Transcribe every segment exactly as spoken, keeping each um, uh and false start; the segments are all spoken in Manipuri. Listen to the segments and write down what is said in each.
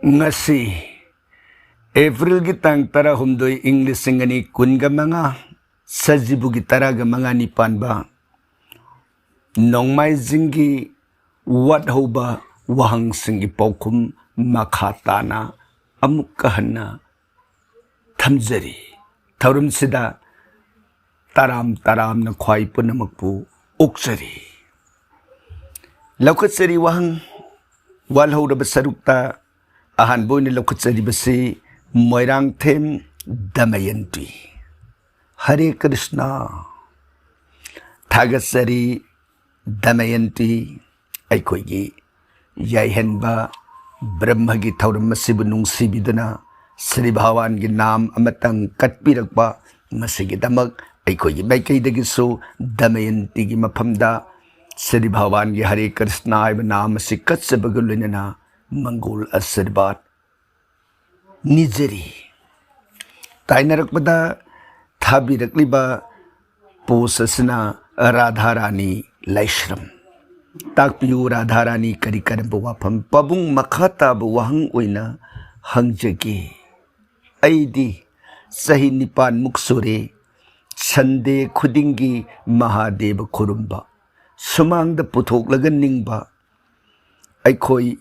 ꯉꯁꯤ ꯑꯦꯄ꯭ꯔꯤꯜꯒꯤ ꯇꯥꯡ ꯇꯔꯥꯍꯨꯝꯗꯣꯏ, ꯏꯪ ꯂꯤꯁꯤꯡ ꯑꯅꯤ ꯀꯨꯟꯒ ꯃꯉꯥ, ꯁꯖꯤꯕꯨꯒꯤ ꯇꯔꯥꯒ ꯃꯉꯥꯅꯤ ꯄꯥꯟꯕ ꯅꯣꯡꯃꯥꯏꯖꯤꯡꯒꯤ ꯋꯥꯠꯍꯧꯕ ꯋꯥꯍꯪꯁꯤꯡꯒꯤ ꯄꯥꯎꯈꯨꯝ ꯃꯈꯥ ꯇꯥꯅ ꯑꯃꯨꯛꯀ ꯍꯟꯅ ꯊꯝꯖꯔꯤ꯫ ꯊꯧꯔꯝꯁꯤꯗ ꯇꯔꯥꯝ ꯇꯔꯥꯝꯅ ꯈ꯭ꯋꯥꯏ ꯄꯨꯝꯅꯃꯛꯄꯨ ꯑꯣꯛꯆꯔꯤ꯫ ꯂꯧꯈꯠꯆꯔꯤ ꯋꯥꯍꯪ ꯋꯥꯜꯍꯧꯔꯕ ꯁꯔꯨꯛꯇ ꯑꯍꯥꯟꯕ ꯑꯣꯏꯅ ꯂꯧꯈꯠꯆꯔꯤꯕꯁꯤ ꯃꯣꯏꯔꯥꯡꯊꯦꯝ ꯗꯃꯌꯟꯇꯤ꯫ ꯍꯔꯦ ꯀ꯭ꯔꯤꯁꯅ꯫ ꯊꯥꯒꯠꯆꯔꯤ ꯗꯃꯌꯟꯇꯤ꯫ ꯑꯩꯈꯣꯏꯒꯤ ꯌꯥꯏꯍꯟꯕ ꯕ꯭ꯔꯍ꯭ꯃꯒꯤ ꯊꯧꯔꯝ ꯑꯁꯤꯕꯨ ꯅꯨꯡꯁꯤꯕꯤꯗꯨꯅ ꯁ꯭ꯔꯤ ꯚꯒꯋꯥꯟꯒꯤ ꯅꯥꯝ ꯑꯃꯇꯪ ꯀꯠꯄꯤꯔꯛꯄ, ꯃꯁꯤꯒꯤꯗꯃꯛ ꯑꯩꯈꯣꯏꯒꯤ ꯃꯥꯏꯀꯩꯗꯒꯤꯁꯨ ꯗꯃꯌꯟꯇꯤꯒꯤ ꯃꯐꯝꯗ ꯁ꯭ꯔꯤ ꯚꯒꯋꯥꯟꯒꯤ ꯍꯔꯦ ꯀ꯭ꯔꯤꯁꯅ ꯍꯥꯏꯕ ꯅꯥꯝ ꯑꯁꯤ ꯀꯠꯆꯕꯒ ꯂꯣꯏꯅꯅ ꯃꯪꯒꯣꯜ ꯑꯥꯁꯤꯔꯕꯥꯗ ꯅꯤꯖꯔꯤ꯫ ꯇꯥꯏꯅꯔꯛꯄꯗ ꯊꯥꯕꯤꯔꯛꯂꯤꯕ ꯄꯣꯁ ꯑꯁꯤꯅ ꯔꯥꯙꯥꯔꯥꯅꯤ ꯂꯥꯏꯁ꯭ꯔꯝ꯫ ꯇꯥꯛꯄꯤꯌꯨ ꯔꯥꯙꯥꯔꯥꯅꯤ, ꯀꯔꯤ ꯀꯔꯝꯕ ꯋꯥꯐꯝ? ꯄꯥꯕꯨꯡ, ꯃꯈꯥ ꯇꯥꯕ ꯋꯥꯍꯪ ꯑꯣꯏꯅ ꯍꯪꯖꯒꯦ꯫ ꯑꯩꯗꯤ ꯆꯍꯤ ꯅꯤꯄꯥꯟꯃꯨꯛ ꯁꯨꯔꯦ ꯁꯟꯗꯦ ꯈꯨꯗꯤꯡꯒꯤ ꯃꯍꯥꯗꯦꯕ ꯈꯨꯔꯨꯝꯕ, ꯁꯨꯃꯥꯡꯗ ꯄꯨꯊꯣꯛꯂꯒ ꯅꯤꯡꯕ꯫ ꯑꯩꯈꯣꯏ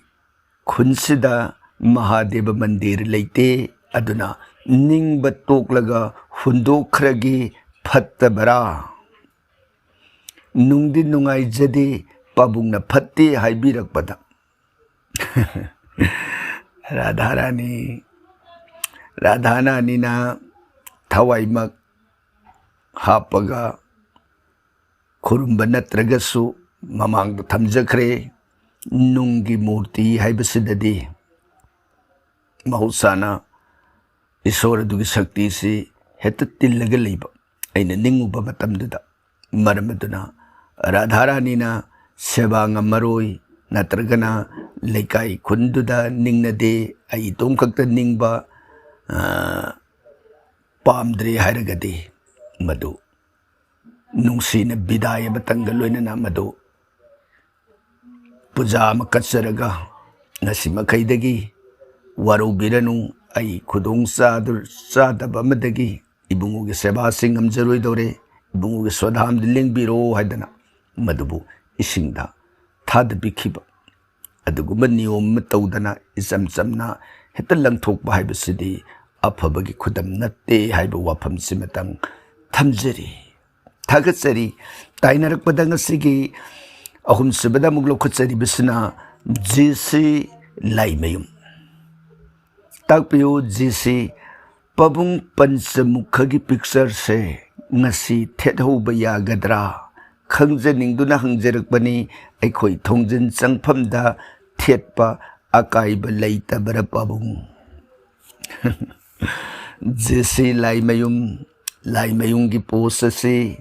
ꯈꯨꯟꯁꯤꯗ ꯃꯍꯥꯗꯦꯕ ꯃꯟꯗꯤꯔ ꯂꯩꯇꯦ, ꯑꯗꯨꯅ ꯅꯤꯡꯕ ꯇꯣꯛꯂꯒ ꯍꯨꯟꯗꯣꯛꯈ꯭ꯔꯒꯦ, ꯐꯠꯇꯕꯔꯥ? ꯅꯨꯡꯗꯤ ꯅꯨꯡꯉꯥꯏꯖꯗꯦ ꯄꯥꯕꯨꯡꯅ ꯐꯠꯇꯦ ꯍꯥꯏꯕꯤꯔꯛꯄꯗ꯫ ꯔꯥꯙꯥꯔꯥꯅꯤ, ꯔꯥꯙꯥꯔꯥꯅꯤꯅ ꯊꯋꯥꯏꯃꯛ ꯍꯥꯞꯄꯒ ꯈꯨꯔꯨꯝꯕ ꯅꯠꯇ꯭ꯔꯒꯁꯨ ꯃꯃꯥꯡꯗ ꯊꯝꯖꯈ꯭ꯔꯦ꯫ ꯅꯨꯡꯒꯤ ꯃꯨꯔꯇꯤ ꯍꯥꯏꯕꯁꯤꯗꯗꯤ ꯃꯍꯧꯁꯥꯅ ꯏꯁꯣꯔ ꯑꯗꯨꯒꯤ ꯁꯛꯇꯤꯁꯤ ꯍꯦꯛꯇ ꯇꯤꯜꯂꯒ ꯂꯩꯕ ꯑꯩꯅ ꯅꯤꯡꯉꯨꯕ ꯃꯇꯝꯗꯨꯗ꯫ ꯃꯔꯝ ꯑꯗꯨꯅ ꯔꯥꯙꯥꯔꯥꯅꯤꯅ ꯁꯦꯕꯥ ꯉꯝꯃꯔꯣꯏ, ꯅꯠꯇ꯭ꯔꯒꯅ ꯂꯩꯀꯥꯏ ꯈꯨꯟꯗꯨꯗ ꯅꯤꯡꯅꯗꯦ, ꯑꯩ ꯏꯇꯣꯝ ꯈꯛꯇ ꯅꯤꯡꯕ, ꯑ, ꯄꯥꯝꯗ꯭ꯔꯦ ꯍꯥꯏꯔꯒꯗꯤ ꯃꯗꯨ ꯅꯨꯡꯁꯤꯅ ꯕꯤꯗꯥꯏ ꯑꯃꯇꯪꯒ ꯂꯣꯏꯅꯅ ꯃꯗꯨ ꯄꯨꯖꯥ ꯑꯃ ꯀꯠꯆꯔꯒ ꯉꯁꯤ ꯃꯈꯩꯗꯒꯤ ꯋꯥꯔꯧꯕꯤꯔꯅꯨ, ꯑꯩ ꯈꯨꯗꯣꯡ ꯆꯥꯗ-, ꯆꯥꯗꯕ ꯑꯃꯗꯒꯤ ꯏꯕꯨꯡꯉꯣꯒꯤ ꯁꯦꯕꯥꯁꯤ ꯉꯝꯖꯔꯣꯏꯗꯧꯔꯦ, ꯏꯕꯨꯡꯉꯣꯒꯤ ꯁꯣꯗꯥꯝꯗꯤ ꯂꯦꯡꯕꯤꯔꯣ" ꯍꯥꯏꯗꯅ ꯃꯗꯨꯕꯨ ꯏꯁꯤꯡꯗ ꯊꯥꯗꯕꯤꯈꯤꯕ꯫ ꯑꯗꯨꯒꯨꯝꯕ ꯅꯤꯌꯣꯝ ꯑꯃ ꯇꯧꯗꯅ ꯏꯆꯝ ꯆꯝꯅ ꯍꯦꯛꯇ ꯂꯪꯊꯣꯛꯄ ꯍꯥꯏꯕꯁꯤꯗꯤ ꯑꯐꯕꯒꯤ ꯈꯨꯗꯝ ꯅꯠꯇꯦ ꯍꯥꯏꯕ ꯋꯥꯐꯝꯁꯤꯃꯇꯪ ꯊꯝꯖꯔꯤ꯫ ꯊꯥꯒꯠꯆꯔꯤ꯫ ꯇꯥꯏꯅꯔꯛꯄꯗ ꯉꯁꯤꯒꯤ ꯑꯍꯨꯝꯁꯨꯕꯗ ꯑꯃꯨꯛ ꯂꯧꯈꯠꯆꯔꯤꯕꯁꯤꯅ ꯖꯤ ꯁꯤ ꯂꯥꯏꯃꯌꯨꯝ꯫ ꯇꯥꯛꯄꯤꯌꯨ ꯖꯤ ꯁꯤ, ꯄꯥꯕꯨꯡ ꯄꯟꯆꯃꯨꯈꯒꯤ ꯄꯤꯛꯆꯔꯁꯦ ꯉꯁꯤ ꯊꯦꯠꯍꯧꯕ ꯌꯥꯒꯗ꯭ꯔꯥ? ꯈꯪꯖꯅꯤꯡꯗꯨꯅ ꯍꯪꯖꯔꯛꯄꯅꯤ꯫ ꯑꯩꯈꯣꯏ ꯊꯣꯡꯖꯤꯟ ꯆꯪꯐꯝꯗ ꯊꯦꯠꯄ ꯑꯀꯥꯏꯕ ꯂꯩꯇꯕ꯭ꯔꯥ ꯄꯥꯕꯨꯡ? ꯖꯦ ꯁꯤ ꯂꯥꯏꯃꯌꯨꯝ, ꯂꯥꯏꯃꯌꯨꯝꯒꯤ ꯄꯣꯁ ꯑꯁꯤ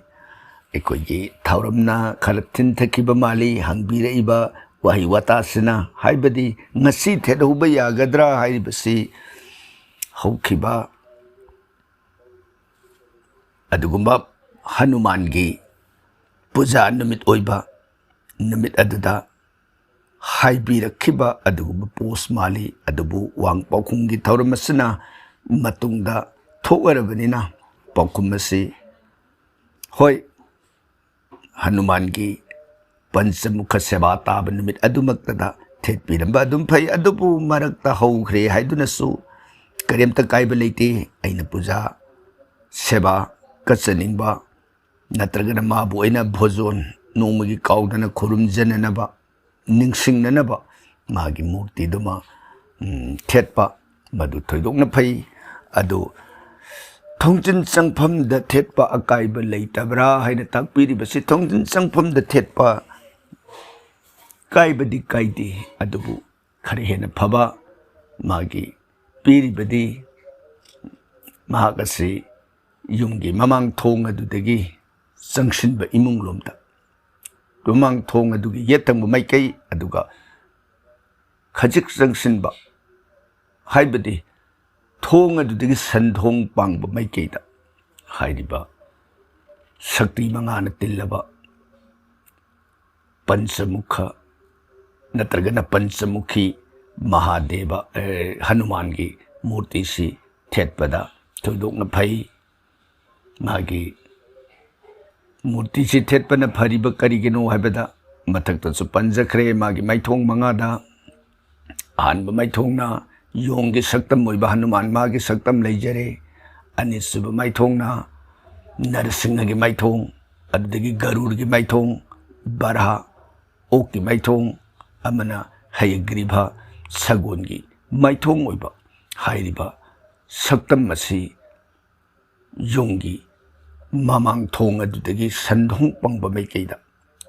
ꯑꯩꯈꯣꯏꯒꯤ ꯊꯧꯔꯝꯅ ꯈꯔ ꯊꯤꯟꯊꯈꯤꯕ ꯃꯥꯜꯂꯤ꯫ ꯍꯪꯕꯤꯔꯛꯏꯕ ꯋꯥꯍꯩ ꯋꯥꯇꯥꯁꯤꯅ, ꯍꯥꯏꯕꯗꯤ ꯉꯁꯤ ꯊꯦꯠꯍꯧꯕ ꯌꯥꯒꯗ꯭ꯔꯥ ꯍꯥꯏꯔꯤꯕꯁꯤ ꯍꯧꯈꯤꯕ ꯑꯗꯨꯒꯨꯝꯕ ꯍꯅꯨꯃꯥꯟꯒꯤ ꯄꯨꯖꯥ ꯅꯨꯃꯤꯠ ꯑꯣꯏꯕ ꯅꯨꯃꯤꯠ ꯑꯗꯨꯗ ꯍꯥꯏꯕꯤꯔꯛꯈꯤꯕ ꯑꯗꯨꯒꯨꯝꯕ ꯄꯣꯁ ꯃꯥꯜꯂꯤ꯫ ꯑꯗꯨꯕꯨ ꯋꯥꯡ ꯄꯥꯎꯈꯨꯝꯒꯤ ꯊꯧꯔꯝ ꯑꯁꯤꯅ ꯃꯇꯨꯡꯗ ꯊꯣꯛꯂꯔꯕꯅꯤꯅ ꯄꯥꯎꯈꯨꯝ ꯑꯁꯤ, ꯍꯣꯏ, ꯍꯅꯨꯃꯥꯟꯒꯤ ꯄꯟꯆꯃꯨꯈ ꯁꯦꯕꯥ ꯇꯥꯕ ꯅꯨꯃꯤꯠ ꯑꯗꯨꯃꯛꯇꯗ ꯊꯦꯠꯄꯤꯔꯝꯕ ꯑꯗꯨꯝ ꯐꯩ, ꯑꯗꯨꯕꯨ ꯃꯔꯛꯇ ꯍꯧꯈ꯭ꯔꯦ ꯍꯥꯏꯗꯨꯅꯁꯨ ꯀꯔꯤꯝꯇ ꯀꯥꯏꯕ ꯂꯩꯇꯦ꯫ ꯑꯩꯅ ꯄꯨꯖꯥ ꯁꯦꯕꯥ ꯀꯠꯆꯅꯤꯡꯕ ꯅꯠꯇ꯭ꯔꯒꯅ ꯃꯥꯕꯨ ꯑꯩꯅ ꯚꯣꯖꯣꯟ ꯅꯣꯡꯃꯒꯤ ꯀꯥꯎꯗꯅ ꯈꯨꯔꯨꯝꯖꯅꯅꯕ, ꯅꯤꯡꯁꯤꯡꯅꯅꯕ ꯃꯥꯒꯤ ꯃꯨꯔꯇꯤꯗꯨꯃ, ꯎꯝ, ꯊꯦꯠꯄ, ꯃꯗꯨ ꯊꯣꯏꯗꯣꯛꯅ ꯐꯩ꯫ ꯑꯗꯨ ꯊꯣꯡꯖꯤꯟ ꯆꯪꯐꯝꯗ ꯊꯦꯠꯄ ꯑꯀꯥꯏꯕ ꯂꯩꯇꯕ꯭ꯔꯥ ꯍꯥꯏꯅ ꯇꯥꯛꯄꯤꯔꯤꯕꯁꯤ, ꯊꯣꯡꯖꯤꯟ ꯆꯪꯐꯝꯗ ꯊꯦꯠꯄ ꯀꯥꯏꯕꯗꯤ ꯀꯥꯏꯗꯦ, ꯑꯗꯨꯕꯨ ꯈꯔ ꯍꯦꯟꯅ ꯐꯕ ꯃꯥꯒꯤ ꯄꯤꯔꯤꯕꯗꯤ ꯃꯍꯥꯛ ꯑꯁꯤ ꯌꯨꯝꯒꯤ ꯃꯃꯥꯡ ꯊꯣꯡ ꯑꯗꯨꯗꯒꯤ ꯆꯪꯁꯤꯟꯕ ꯏꯃꯨꯡ ꯂꯣꯝꯗ, ꯃꯃꯥꯡ ꯊꯣꯡ ꯑꯗꯨꯒꯤ ꯌꯦꯠ ꯊꯪꯕ ꯃꯥꯏꯀꯩ, ꯑꯗꯨꯒ ꯈꯖꯤꯛ ꯆꯪꯁꯤꯟꯕ, ꯍꯥꯏꯕꯗꯤ ꯊꯣꯡ ꯑꯗꯨꯗꯒꯤ ꯁꯟꯊꯣꯡ ꯄꯥꯡꯕ ꯃꯥꯏꯀꯩꯗ ꯍꯥꯏꯔꯤꯕ ꯁꯛꯇꯤ ꯃꯉꯥꯅ ꯇꯤꯜꯂꯕ ꯄꯟꯆꯃꯨꯈ ꯅꯠꯇ꯭ꯔꯒꯅ ꯄꯟꯆꯃꯨꯈꯤ ꯃꯍꯥꯗꯦꯕ, ꯑꯦ, ꯍꯅꯨꯃꯥꯟꯒꯤ ꯃꯨꯔꯇꯤꯁꯤ ꯊꯦꯠꯄꯗ ꯊꯣꯏꯗꯣꯛꯅ ꯐꯩ꯫ ꯃꯥꯒꯤ ꯃꯨꯔꯇꯤꯁꯤ ꯊꯦꯠꯄꯅ ꯐꯔꯤꯕ ꯀꯔꯤꯒꯤꯅꯣ ꯍꯥꯏꯕꯗ, ꯃꯊꯛꯇꯁꯨ ꯄꯟꯖꯈ꯭ꯔꯦ, ꯃꯥꯒꯤ ꯃꯥꯏꯊꯣꯡ ꯃꯉꯥꯗ ꯑꯍꯥꯟꯕ ꯃꯥꯏꯊꯣꯡꯅ ꯌꯣꯡꯒꯤ ꯁꯛꯇꯝ ꯑꯣꯏꯕ ꯍꯅꯨꯃꯥꯟ ꯃꯥꯒꯤ ꯁꯛꯇꯝ ꯂꯩꯖꯔꯦ꯫ ꯑꯅꯤꯁꯨꯕ ꯃꯥꯏꯊꯣꯡꯅ ꯅꯔꯁꯤꯡꯍꯒꯤ ꯃꯥꯏꯊꯣꯡ, ꯑꯗꯨꯗꯒꯤ ꯒꯔꯨꯔꯒꯤ ꯃꯥꯏꯊꯣꯡ, ꯕꯔꯥꯍ, ꯑꯣꯛꯀꯤ ꯃꯥꯏꯊꯣꯡ, ꯑꯃꯅ ꯍꯌꯒ꯭ꯔꯤꯚ ꯁꯒꯣꯜꯒꯤ ꯃꯥꯏꯊꯣꯡ ꯑꯣꯏꯕ ꯍꯥꯏꯔꯤꯕ ꯁꯛꯇꯝ ꯑꯁꯤ ꯌꯨꯝꯒꯤ ꯃꯃꯥꯡ ꯊꯣꯡ ꯑꯗꯨꯗꯒꯤ ꯁꯟꯗꯣꯡ ꯄꯪꯕ ꯃꯥꯏꯀꯩꯗ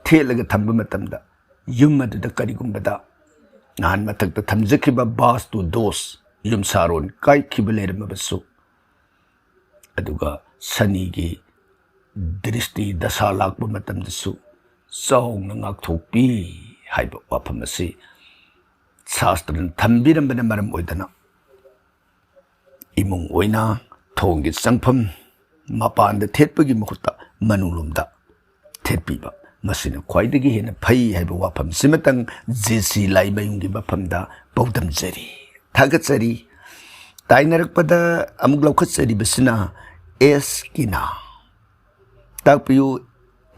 ꯊꯦꯠꯂꯒ ꯊꯝꯕ ꯃꯇꯝꯗ, ꯌꯨꯝ ꯑꯗꯨꯗ ꯀꯔꯤꯒꯨꯝꯕꯗ ꯅꯍꯥꯟ ꯃꯊꯛꯇ ꯊꯝꯖꯈꯤꯕ ꯕꯥꯁꯇꯨ ꯗꯣꯁ, ꯌꯨꯝꯁꯥꯔꯣꯟ ꯀꯥꯏꯈꯤꯕ ꯂꯩꯔꯝꯃꯕꯁꯨ, ꯑꯗꯨꯒ ꯁꯅꯤꯒꯤ ꯗ꯭ꯔꯤꯁꯇꯤ ꯗꯁꯥ ꯂꯥꯛꯄ ꯃꯇꯝꯗꯁꯨ ꯆꯥꯎꯅ ꯉꯥꯛꯊꯣꯛꯄꯤ ꯍꯥꯏꯕ ꯋꯥꯐꯝ ꯑꯁꯤ ꯁꯥꯁꯇ꯭ꯔꯅ ꯊꯝꯕꯤꯔꯝꯕꯅ ꯃꯔꯝ ꯑꯣꯏꯗꯅ, ꯏꯃꯨꯡ ꯑꯣꯏꯅ ꯊꯣꯡꯒꯤ ꯆꯪꯐꯝ ꯃꯄꯥꯟꯗ ꯊꯦꯠꯄꯒꯤ ꯃꯍꯨꯠꯇ ꯃꯅꯨꯡꯂꯣꯝꯗ ꯊꯦꯠꯄꯤꯕ, ꯃꯁꯤꯅ ꯈ꯭ꯋꯥꯏꯗꯒꯤ ꯍꯦꯟꯅ ꯐꯩ ꯍꯥꯏꯕ ꯋꯥꯐꯝꯁꯤꯃꯇꯪ ꯖꯦ ꯁꯤ ꯂꯥꯏꯃꯌꯨꯝꯒꯤ ꯃꯐꯝꯗ ꯄꯥꯎꯗꯝꯖꯔꯤ, ꯊꯥꯒꯠꯆꯔꯤ꯫ ꯇꯥꯏꯅꯔꯛꯄꯗ ꯑꯃꯨꯛ ꯂꯧꯈꯠꯆꯔꯤꯕꯁꯤꯅ ꯑꯦꯁ ꯀꯤꯅꯥ꯫ ꯇꯥꯛꯄꯤꯌꯨ,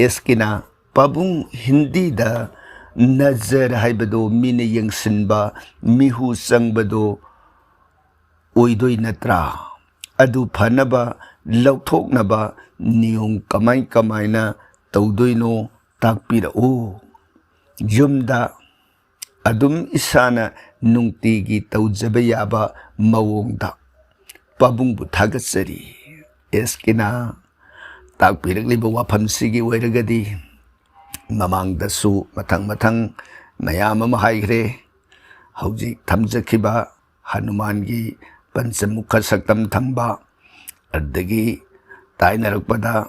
ꯑꯦꯁ ꯀꯤꯅꯥ꯫ ꯄꯥꯕꯨꯡ, ꯍꯤꯟꯗꯤꯗ ꯅꯖꯔ ꯍꯥꯏꯕꯗꯨ ꯃꯤꯅ ꯌꯦꯡꯁꯤꯟꯕ, ꯃꯤꯍꯨ ꯆꯪꯕꯗꯨ ꯑꯣꯏꯗꯣꯏ ꯅꯠꯇ꯭ꯔꯥ? ꯑꯗꯨ ꯐꯅꯕ ꯂꯧꯊꯣꯛꯅꯕ ꯅꯤꯌꯣꯝ ꯀꯃꯥꯏ ꯀꯃꯥꯏꯅ ꯇꯧꯗꯣꯏꯅꯣ ꯇꯥꯛꯄꯤꯔꯛꯎ꯫ ꯌꯨꯝꯗ ꯑꯗꯨꯝ ꯏꯁꯥꯅ ꯅꯨꯡꯇꯤꯒꯤ ꯇꯧꯖꯕ ꯌꯥꯕ ꯃꯑꯣꯡꯗ꯫ ꯄꯥꯕꯨꯡꯕꯨ ꯊꯥꯒꯠꯆꯔꯤ꯫ ꯑꯦꯁ ꯀꯤꯅꯥ ꯇꯥꯛꯄꯤꯔꯛꯂꯤꯕ ꯋꯥꯐꯝꯁꯤꯒꯤ ꯑꯣꯏꯔꯒꯗꯤ ꯃꯃꯥꯡꯗꯁꯨ ꯃꯊꯪ ꯃꯊꯪ ꯃꯌꯥꯝ ꯑꯃ ꯍꯥꯏꯈ꯭ꯔꯦ꯫ ꯍꯧꯖꯤꯛ ꯊꯝꯖꯈꯤꯕ ꯍꯅꯨꯃꯥꯟꯒꯤ ꯄꯟꯆꯃꯨꯈ ꯁꯛꯇꯝ ꯊꯝꯕ, ꯑꯗꯒꯤ ꯇꯥꯏꯅꯔꯛꯄꯗ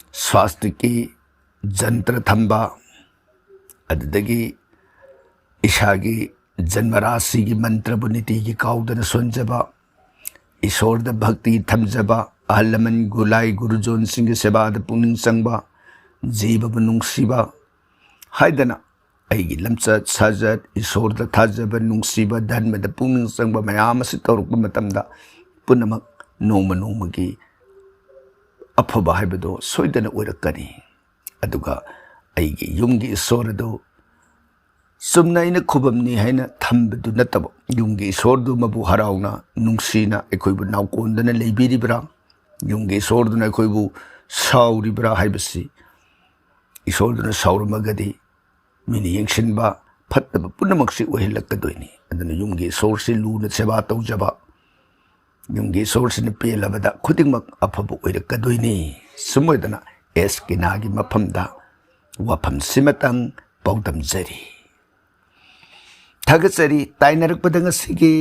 ꯁ꯭ꯋꯥꯁꯇꯤꯛꯀꯤ ꯖꯟꯇ꯭ꯔ ꯊꯝꯕ, ꯑꯗꯨꯗꯒꯤ ꯏꯁꯥꯒꯤ ꯖꯟꯃꯔꯥꯁꯤꯒꯤ ꯃꯟꯇ꯭ꯔꯕꯨ ꯅꯤꯇꯤꯒꯤ ꯀꯥꯎꯗꯅ ꯁꯣꯟꯖꯕ, ꯏꯁꯣꯔꯗ ꯚꯛꯇꯤ ꯊꯝꯖꯕ, ꯑꯍꯜ ꯂꯃꯟ ꯒꯨꯂꯥꯏ ꯒꯨꯔꯨꯖꯣꯟꯁꯤꯡꯒꯤ ꯁꯦꯕꯥꯗ ꯄꯨꯛꯅꯤꯡ ꯆꯪꯕ, ꯖꯤꯕꯕꯨ ꯅꯨꯡꯁꯤꯕ ꯍꯥꯏꯗꯅ ꯑꯩꯒꯤ ꯂꯝꯆꯠ ꯁꯥꯖꯠ, ꯏꯁꯣꯔꯗ ꯊꯥꯖꯕ, ꯅꯨꯡꯁꯤꯕ, ꯙꯔꯃꯗ ꯄꯨꯛꯅꯤꯡ ꯆꯪꯕ ꯃꯌꯥꯝ ꯑꯁꯤ ꯇꯧꯔꯛꯄ ꯃꯇꯝꯗ ꯄꯨꯝꯅꯃꯛ ꯅꯣꯡꯃ ꯅꯣꯡꯃꯒꯤ ꯑꯐꯕ ꯍꯥꯏꯕꯗꯣ ꯁꯣꯏꯗꯅ ꯑꯣꯏꯔꯛꯀꯅꯤ꯫ ꯑꯗꯨꯒ ꯑꯩꯒꯤ ꯌꯨꯝꯒꯤ ꯏꯁꯣꯔ ꯑꯗꯨ ꯆꯨꯝꯅ ꯑꯩꯅ ꯈꯨꯕꯝꯅꯤ ꯍꯥꯏꯅ ꯊꯝꯕꯗꯨ ꯅꯠꯇꯕ, ꯌꯨꯝꯒꯤ ꯏꯁꯣꯔꯗꯨ ꯃꯕꯨ ꯍꯔꯥꯎꯅ, ꯅꯨꯡꯁꯤꯅ ꯑꯩꯈꯣꯏꯕꯨ ꯅꯥꯎꯀꯣꯟꯗꯅ ꯂꯩꯕꯤꯔꯤꯕ꯭ꯔꯥ? ꯌꯨꯝꯒꯤ ꯏꯁꯣꯔꯗꯨꯅ ꯑꯩꯈꯣꯏꯕꯨ ꯁꯥꯎꯔꯤꯕ꯭ꯔꯥ ꯍꯥꯏꯕꯁꯤ, ꯏꯁꯣꯔꯗꯨꯅ ꯁꯥꯎꯔꯝꯃꯒꯗꯤ ꯃꯤꯅ ꯌꯦꯡꯁꯤꯟꯕ ꯐꯠꯇꯕ ꯄꯨꯝꯅꯃꯛꯁꯤ ꯑꯣꯏꯍꯜꯂꯛꯀꯗꯣꯏꯅꯤ꯫ ꯑꯗꯨꯅ ꯌꯨꯝꯒꯤ ꯏꯁꯣꯔꯁꯤ ꯂꯨꯅ ꯁꯦꯕꯥ ꯇꯧꯖꯕ, ꯌꯨꯝꯒꯤ ꯏꯁꯣꯔꯁꯤꯅ ꯄꯦꯜꯂꯕꯗ ꯈꯨꯗꯤꯡꯃꯛ ꯑꯐꯕ ꯑꯣꯏꯔꯛꯀꯗꯣꯏꯅꯤ꯫ ꯁꯨꯝ ꯑꯣꯏꯗꯅ ꯑꯦꯁ ꯀꯤꯅꯥꯒꯤ ꯃꯐꯝꯗ ꯋꯥꯐꯝꯁꯤꯃꯇꯪ ꯄꯥꯎꯗꯝꯖꯔꯤ꯫ ꯊꯥꯒꯠꯆꯔꯤ꯫ ꯇꯥꯏꯅꯔꯛꯄꯗ ꯉꯁꯤꯒꯤ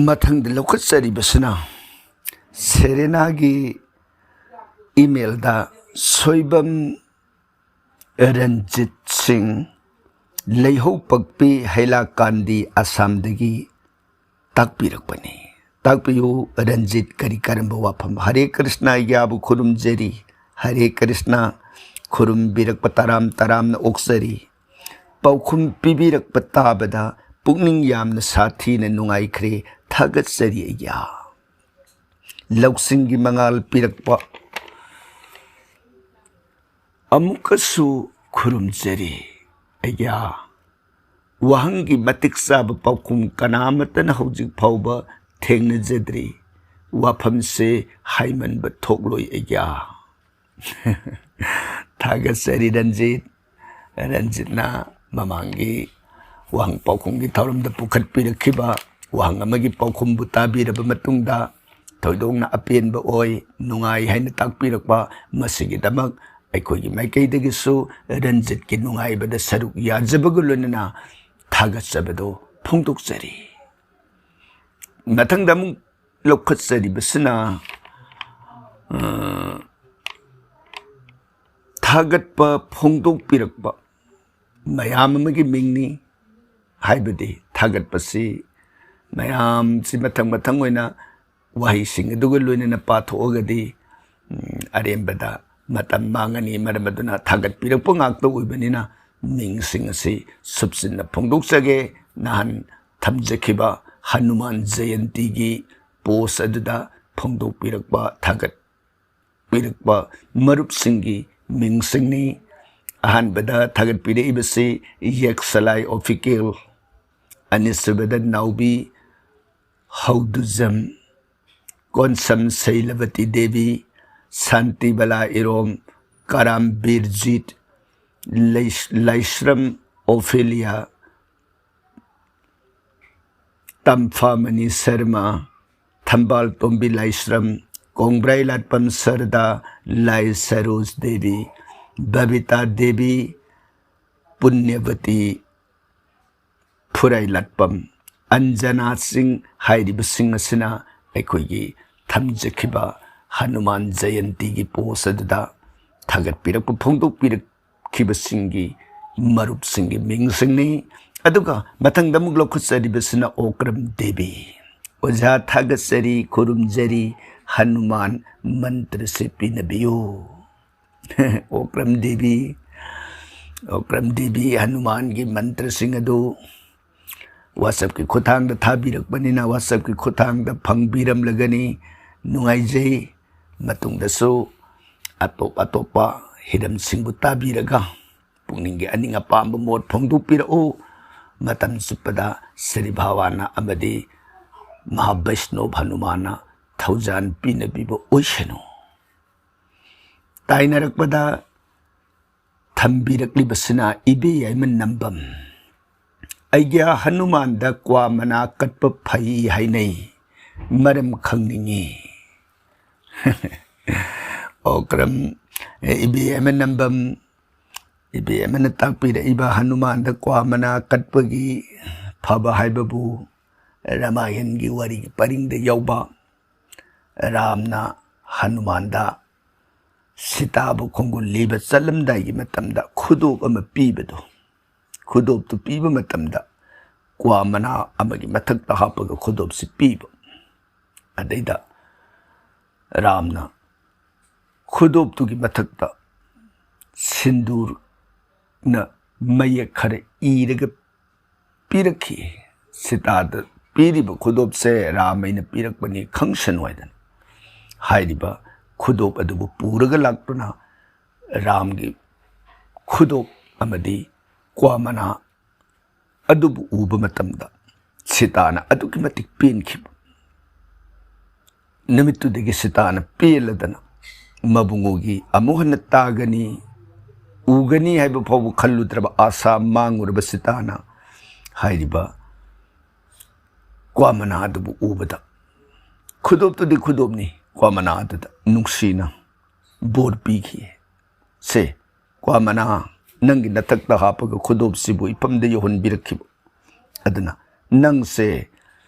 ꯃꯊꯪꯗ ꯂꯧꯈꯠꯆꯔꯤꯕꯁꯤꯅ ꯁꯦꯔꯦꯅꯥꯒꯤ ꯏꯃꯦꯜꯗ ꯁꯣꯏꯕꯝ ꯔꯟꯖꯤꯠ ꯁꯤꯡ, ꯂꯩꯍꯧꯄꯛꯄꯤ, ꯍꯩꯂꯥꯀꯥꯟꯗꯤ, ꯑꯁꯥꯝꯗꯒꯤ ꯇꯥꯛꯄꯤꯔꯛꯄꯅꯤ꯫ ꯇꯥꯛꯄꯤꯌꯨ ꯔꯟꯖꯤꯠ, ꯀꯔꯤ ꯀꯔꯝꯕ ꯋꯥꯐꯝ? ꯍꯔꯦ ꯀ꯭ꯔꯤꯁꯅ, ꯑꯩꯒꯤꯌꯥꯕꯨ ꯈꯨꯔꯨꯝꯖꯔꯤ꯫ ꯍꯔꯦ ꯀ꯭ꯔꯤꯁꯅ, ꯈꯨꯔꯨꯝꯕꯤꯔꯛꯄ ꯇꯔꯥꯝ ꯇꯔꯥꯝꯅ ꯑꯣꯛꯆꯔꯤ꯫ ꯄꯥꯎꯈꯨꯝ ꯄꯤꯕꯤꯔꯛꯄ ꯇꯥꯕꯗ ꯄꯨꯛꯅꯤꯡ ꯌꯥꯝꯅ ꯁꯥꯊꯤꯅ ꯅꯨꯡꯉꯥꯏꯈ꯭ꯔꯦ꯫ ꯊꯥꯒꯠꯆꯔꯤ ꯑꯩꯒꯤꯌꯥ꯫ ꯂꯧꯁꯤꯡꯒꯤ ꯃꯉꯥꯜ ꯄꯤꯔꯛꯄ ꯑꯃꯨꯛꯀꯁꯨ ꯈꯨꯔꯨꯝꯖꯔꯤ꯫ ꯑꯩꯒꯤꯌꯥ, ꯋꯥꯍꯪꯒꯤ ꯃꯇꯤꯛ ꯆꯥꯕ ꯄꯥꯎꯈꯨꯝ ꯀꯅꯥ ꯑꯃꯠꯇꯅ ꯍꯧꯖꯤꯛ ꯐꯥꯎꯕ ꯊꯦꯡꯅꯖꯗ꯭ꯔꯤ꯫ ꯋꯥꯐꯝꯁꯦ ꯍꯥꯏꯃꯟꯕ ꯊꯣꯛꯂꯣꯏ ꯑꯩꯒꯤꯌꯥ꯫ ꯊꯥꯒꯠꯆꯔꯤ ꯔꯟꯖꯤꯠ꯫ ꯔꯟꯖꯤꯠꯅ ꯃꯃꯥꯡꯒꯤ ꯋꯥꯍꯪ ꯄꯥꯎꯈꯨꯝꯒꯤ ꯊꯧꯔꯝꯗ ꯄꯨꯈꯠꯄꯤꯔꯛꯈꯤꯕ ꯋꯥꯍꯪ ꯑꯃꯒꯤ ꯄꯥꯎꯈꯨꯝꯕꯨ ꯇꯥꯕꯤꯔꯕ ꯃꯇꯨꯡꯗ ꯊꯣꯏꯗꯣꯛꯅ ꯑꯄꯦꯟꯕ ꯑꯣꯏ, ꯅꯨꯡꯉꯥꯏ ꯍꯥꯏꯅ ꯇꯥꯛꯄꯤꯔꯛꯄ, ꯃꯁꯤꯒꯤꯗꯃꯛ ꯑꯩꯈꯣꯏꯒꯤ ꯃꯥꯏꯀꯩꯗꯒꯤꯁꯨ ꯔꯟꯖꯤꯠꯀꯤ ꯅꯨꯡꯉꯥꯏꯕꯗ ꯁꯔꯨꯛ ꯌꯥꯖꯕꯒ ꯂꯣꯏꯅꯅ ꯊꯥꯒꯠꯆꯕꯗꯨ ꯐꯣꯡꯗꯣꯛꯆꯔꯤ꯫ ꯃꯊꯪꯗ ꯑꯃꯨꯛ ꯂꯧꯈꯠꯆꯔꯤꯕꯁꯤꯅ, ꯑ, ꯊꯥꯒꯠꯄ ꯐꯣꯡꯗꯣꯛꯄꯤꯔꯛꯄ ꯃꯌꯥꯝ ꯑꯃꯒꯤ ꯃꯤꯡꯅꯤ꯫ ꯍꯥꯏꯕꯗꯤ ꯊꯥꯒꯠꯄꯁꯤ ꯃꯌꯥꯝꯁꯤ ꯃꯊꯪ ꯃꯊꯪ ꯑꯣꯏꯅ ꯋꯥꯍꯩꯁꯤꯡ ꯑꯗꯨꯒ ꯂꯣꯏꯅꯅ ꯄꯥꯊꯣꯛꯑꯒꯗꯤ, ꯎꯝ, ꯑꯔꯦꯝꯕꯗ ꯃꯇꯝ ꯃꯥꯡꯉꯅꯤ꯫ ꯃꯔꯝ ꯑꯗꯨꯅ ꯊꯥꯒꯠꯄꯤꯔꯛꯄ ꯉꯥꯛꯇ ꯑꯣꯏꯕꯅꯤꯅ ꯃꯤꯡꯁꯤꯡ ꯑꯁꯤ ꯁꯨꯞꯆꯤꯟꯅ ꯐꯣꯡꯗꯣꯛꯆꯒꯦ꯫ ꯅꯍꯥꯟ ꯊꯝꯖꯈꯤꯕ ꯍꯅꯨꯃꯥꯟ ꯖꯌꯟꯇꯤꯒꯤ ꯄꯣꯁ ꯑꯗꯨꯗ ꯐꯣꯡꯗꯣꯛꯄꯤꯔꯛꯄ, ꯊꯥꯒꯠꯄꯤꯔꯛꯄ ꯃꯔꯨꯞꯁꯤꯡꯒꯤ ꯃꯤꯡꯁꯤꯡꯅꯤ꯫ ꯑꯍꯥꯟꯕꯗ ꯊꯥꯒꯠꯄꯤꯔꯛꯏꯕꯁꯤ ꯌꯦꯛꯁꯂꯥꯏ ꯑꯣꯐꯤꯀꯦꯜ, ꯑꯅꯤꯁꯨꯕꯗ ꯅꯥꯎꯕꯤ ꯍꯧꯗꯨꯖꯝ, ꯀꯣꯟꯁꯝ ꯁꯩꯂꯕꯇꯤ ꯗꯦꯕꯤ, ꯁꯥꯟꯇꯤꯕꯂꯥ ꯏꯔꯣꯝ, ꯀꯔꯥꯝ ꯕꯤꯔꯖꯤꯠ, ꯂꯩꯁ-, ꯂꯥꯏꯁ꯭ꯔꯝ ꯑꯣꯐꯦꯂꯤꯌꯥ, ꯇꯝꯐꯥꯃꯅꯤ ꯁꯔꯃ, ꯊꯝꯕꯥꯜ ꯇꯣꯝꯕꯤ ꯂꯥꯏꯁ꯭ꯔꯝ, ꯀꯣꯡꯕ꯭ꯔꯥꯏ ꯂꯥꯠꯄꯝ ꯁꯔꯗꯥ, ꯂꯥꯏ ꯁꯔꯣꯖ ꯗꯦꯕꯤ, ꯕꯕꯤꯇꯥ ꯗꯦꯕꯤ, ꯄꯨꯅ꯭ꯌꯕꯇꯤ, ꯐꯨꯔꯥꯏ ꯂꯥꯠꯄꯝ, ꯑꯟꯖꯅꯥ ꯁꯤꯡ ꯍꯥꯏꯔꯤꯕꯁꯤꯡ ꯑꯁꯤꯅ ꯑꯩꯈꯣꯏꯒꯤ ꯊꯝꯖꯈꯤꯕ ꯍꯅꯨꯃꯥꯟ ꯖꯌꯟꯇꯤꯒꯤ ꯄꯣꯁ ꯑꯗꯨꯗ ꯊꯥꯒꯠꯄꯤꯔꯛꯄ ꯐꯣꯡꯗꯣꯛꯄꯤꯔꯛꯈꯤꯕꯁꯤꯡꯒꯤ ꯃꯔꯨꯞꯁꯤꯡꯒꯤ ꯃꯤꯡꯁꯤꯡꯅꯤ꯫ ꯑꯗꯨꯒ ꯃꯊꯪꯗ ꯑꯃꯨꯛ ꯂꯧꯈꯠꯆꯔꯤꯕꯁꯤꯅ ꯑꯣꯀ꯭ꯔꯝ ꯗꯦꯕꯤ꯫ "ꯑꯣꯖꯥ ꯊꯥꯒꯠꯆꯔꯤ, ꯈꯨꯔꯨꯝꯖꯔꯤ, ꯍꯅꯨꯃꯥꯟ ꯃꯟꯇ꯭ꯔꯁꯦ ꯄꯤꯅꯕꯤꯌꯨ"꯫ ꯑꯣꯀ꯭ꯔꯝ ꯗꯦꯕꯤ, ꯑꯣꯀ꯭ꯔꯝ ꯗꯦꯕꯤ ꯍꯅꯨꯃꯥꯟꯒꯤ ꯃꯟꯇ꯭ꯔꯁꯤꯡ ꯑꯗꯨ WhatsApp-ꯀꯤ ꯈꯨꯠꯊꯥꯡꯗ ꯊꯥꯕꯤꯔꯛꯄꯅꯤꯅ WhatsApp-ꯀꯤ ꯈꯨꯠꯊꯥꯡꯗ ꯐꯪꯕꯤꯔꯝꯂꯒꯅꯤ꯫ ꯅꯨꯡꯉꯥꯏꯖꯩ꯫ ꯃꯇꯨꯡꯗꯁꯨ ꯑꯇꯣꯞ ꯑꯇꯣꯞꯄ ꯍꯤꯔꯝꯁꯤꯡꯕꯨ ꯇꯥꯕꯤꯔꯒ ꯄꯨꯛꯅꯤꯡꯒꯤ ꯑꯅꯤꯡ ꯑꯄꯥꯝꯕ ꯃꯣꯠ ꯐꯣꯡꯗꯣꯛꯄꯤꯔꯛꯎ꯫ ꯃꯇꯝ ꯆꯨꯞꯄꯗ ꯁ꯭ꯔꯤ ꯚꯒꯋꯥꯟꯅ ꯑꯃꯗꯤ ꯃꯍꯥꯕꯩꯁꯅꯣꯚ ꯍꯅꯨꯃꯥꯟꯅ ꯊꯧꯖꯥꯟ ꯄꯤꯅꯕꯤꯕ ꯑꯣꯏꯁꯅꯨ꯫ ꯇꯥꯏꯅꯔꯛꯄꯗ ꯊꯝꯕꯤꯔꯛꯂꯤꯕꯁꯤꯅ ꯏꯕꯦ ꯌꯥꯏꯃ ꯅꯝꯕꯝ꯫ "ꯑꯩꯒꯤ ꯍꯅꯨꯃꯥꯟꯗ ꯀ꯭ꯋꯥ ꯃꯅꯥ ꯀꯠꯄ ꯐꯩ ꯍꯥꯏꯅꯩ, ꯃꯔꯝ ꯈꯪꯅꯤꯡꯉꯤ"꯫ ꯑꯣꯀ꯭ꯔꯝ, ꯏꯕꯦ ꯌꯥꯏꯃ ꯅꯝꯕꯝ, ꯏꯕꯦ ꯌꯥꯏꯃꯅ ꯇꯥꯛꯄꯤꯔꯛꯏꯕ ꯍꯅꯨꯃꯥꯟꯗ ꯀ꯭ꯋꯥ ꯃꯅꯥ ꯀꯠꯄꯒꯤ ꯐꯕ ꯍꯥꯏꯕꯕꯨ ꯔꯥꯃꯥꯌꯟꯒꯤ ꯋꯥꯔꯤꯒꯤ ꯄꯔꯤꯡꯗ ꯌꯥꯎꯕ ꯔꯥꯝꯅ ꯍꯅꯨꯃꯥꯟꯗ ꯁꯤꯇꯥꯕꯨ ꯈꯣꯡꯒꯨꯜ ꯂꯤꯕ ꯆꯠꯂꯝꯗꯥꯏꯒꯤ ꯃꯇꯝꯗ ꯈꯨꯗꯣꯞ ꯑꯃ ꯄꯤꯕꯗꯣ, ꯈꯨꯗꯣꯞꯇꯨ ꯄꯤꯕ ꯃꯇꯝꯗ ꯀ꯭ꯋꯥ ꯃꯅꯥ ꯑꯃꯒꯤ ꯃꯊꯛꯇ ꯍꯥꯞꯄꯒ ꯈꯨꯗꯣꯞꯁꯤ ꯄꯤꯕ꯫ ꯑꯗꯩꯗ ꯔꯥꯝꯅ ꯈꯨꯗꯣꯞꯇꯨꯒꯤ ꯃꯊꯛꯇ ꯁꯤꯟꯗꯨꯔꯅ ꯃꯌꯦꯛ ꯈꯔ ꯏꯔꯒ ꯄꯤꯔꯛꯈꯤ꯫ ꯁꯤꯇꯥꯗ ꯄꯤꯔꯤꯕ ꯈꯨꯗꯣꯞꯁꯦ ꯔꯥꯝ ꯑꯩꯅ ꯄꯤꯔꯛꯄꯅꯤ ꯈꯪꯁꯅꯨ ꯍꯥꯏꯗꯅ ꯍꯥꯏꯔꯤꯕ ꯈꯨꯗꯣꯞ ꯑꯗꯨꯕꯨ ꯄꯨꯔꯒ ꯂꯥꯛꯇꯨꯅ ꯔꯥꯝꯒꯤ ꯈꯨꯗꯣꯞ ꯑꯃꯗꯤ ꯀ꯭ꯋꯥ ꯃꯅꯥ ꯑꯗꯨꯕꯨ ꯎꯕ ꯃꯇꯝꯗ ꯁꯤꯇꯥꯅ ꯑꯗꯨꯛꯀꯤ ꯃꯇꯤꯛ ꯄꯦꯟꯈꯤꯕ꯫ ꯅꯨꯃꯤꯠꯇꯨꯗꯒꯤ ꯁꯤꯇꯥꯅ ꯄꯦꯜꯂꯗꯅ ꯃꯕꯨꯡꯉꯣꯒꯤ ꯑꯃꯨꯛ ꯍꯟꯅ ꯇꯥꯒꯅꯤ, ꯎꯒꯅꯤ ꯍꯥꯏꯕ ꯐꯥꯎꯕ ꯈꯜꯂꯨꯗ꯭ꯔꯕ, ꯑꯥꯁꯥ ꯃꯥꯡꯉꯨꯔꯕ ꯁꯤꯇꯥꯅ ꯍꯥꯏꯔꯤꯕ ꯀ꯭ꯋꯥ ꯃꯅꯥ ꯑꯗꯨꯕꯨ ꯎꯕꯗ, ꯈꯨꯗꯣꯞꯇꯨꯗꯤ ꯈꯨꯗꯣꯞꯅꯤ, ꯀ꯭ꯋꯥ ꯃꯅꯥ ꯑꯗꯨꯗ ꯅꯨꯡꯁꯤꯅ ꯕꯣꯔ ꯄꯤꯈꯤ꯫ "ꯁꯦ, ꯀ꯭ꯋꯥ ꯃꯅꯥ, ꯅꯪꯒꯤ ꯅꯊꯛꯇ ꯍꯥꯞꯄꯒ ꯈꯨꯗꯣꯞꯁꯤꯕꯨ ꯏꯐꯝꯗ ꯌꯧꯍꯟꯕꯤꯔꯛꯈꯤꯕ꯫ ꯑꯗꯨꯅ ꯅꯪꯁꯦ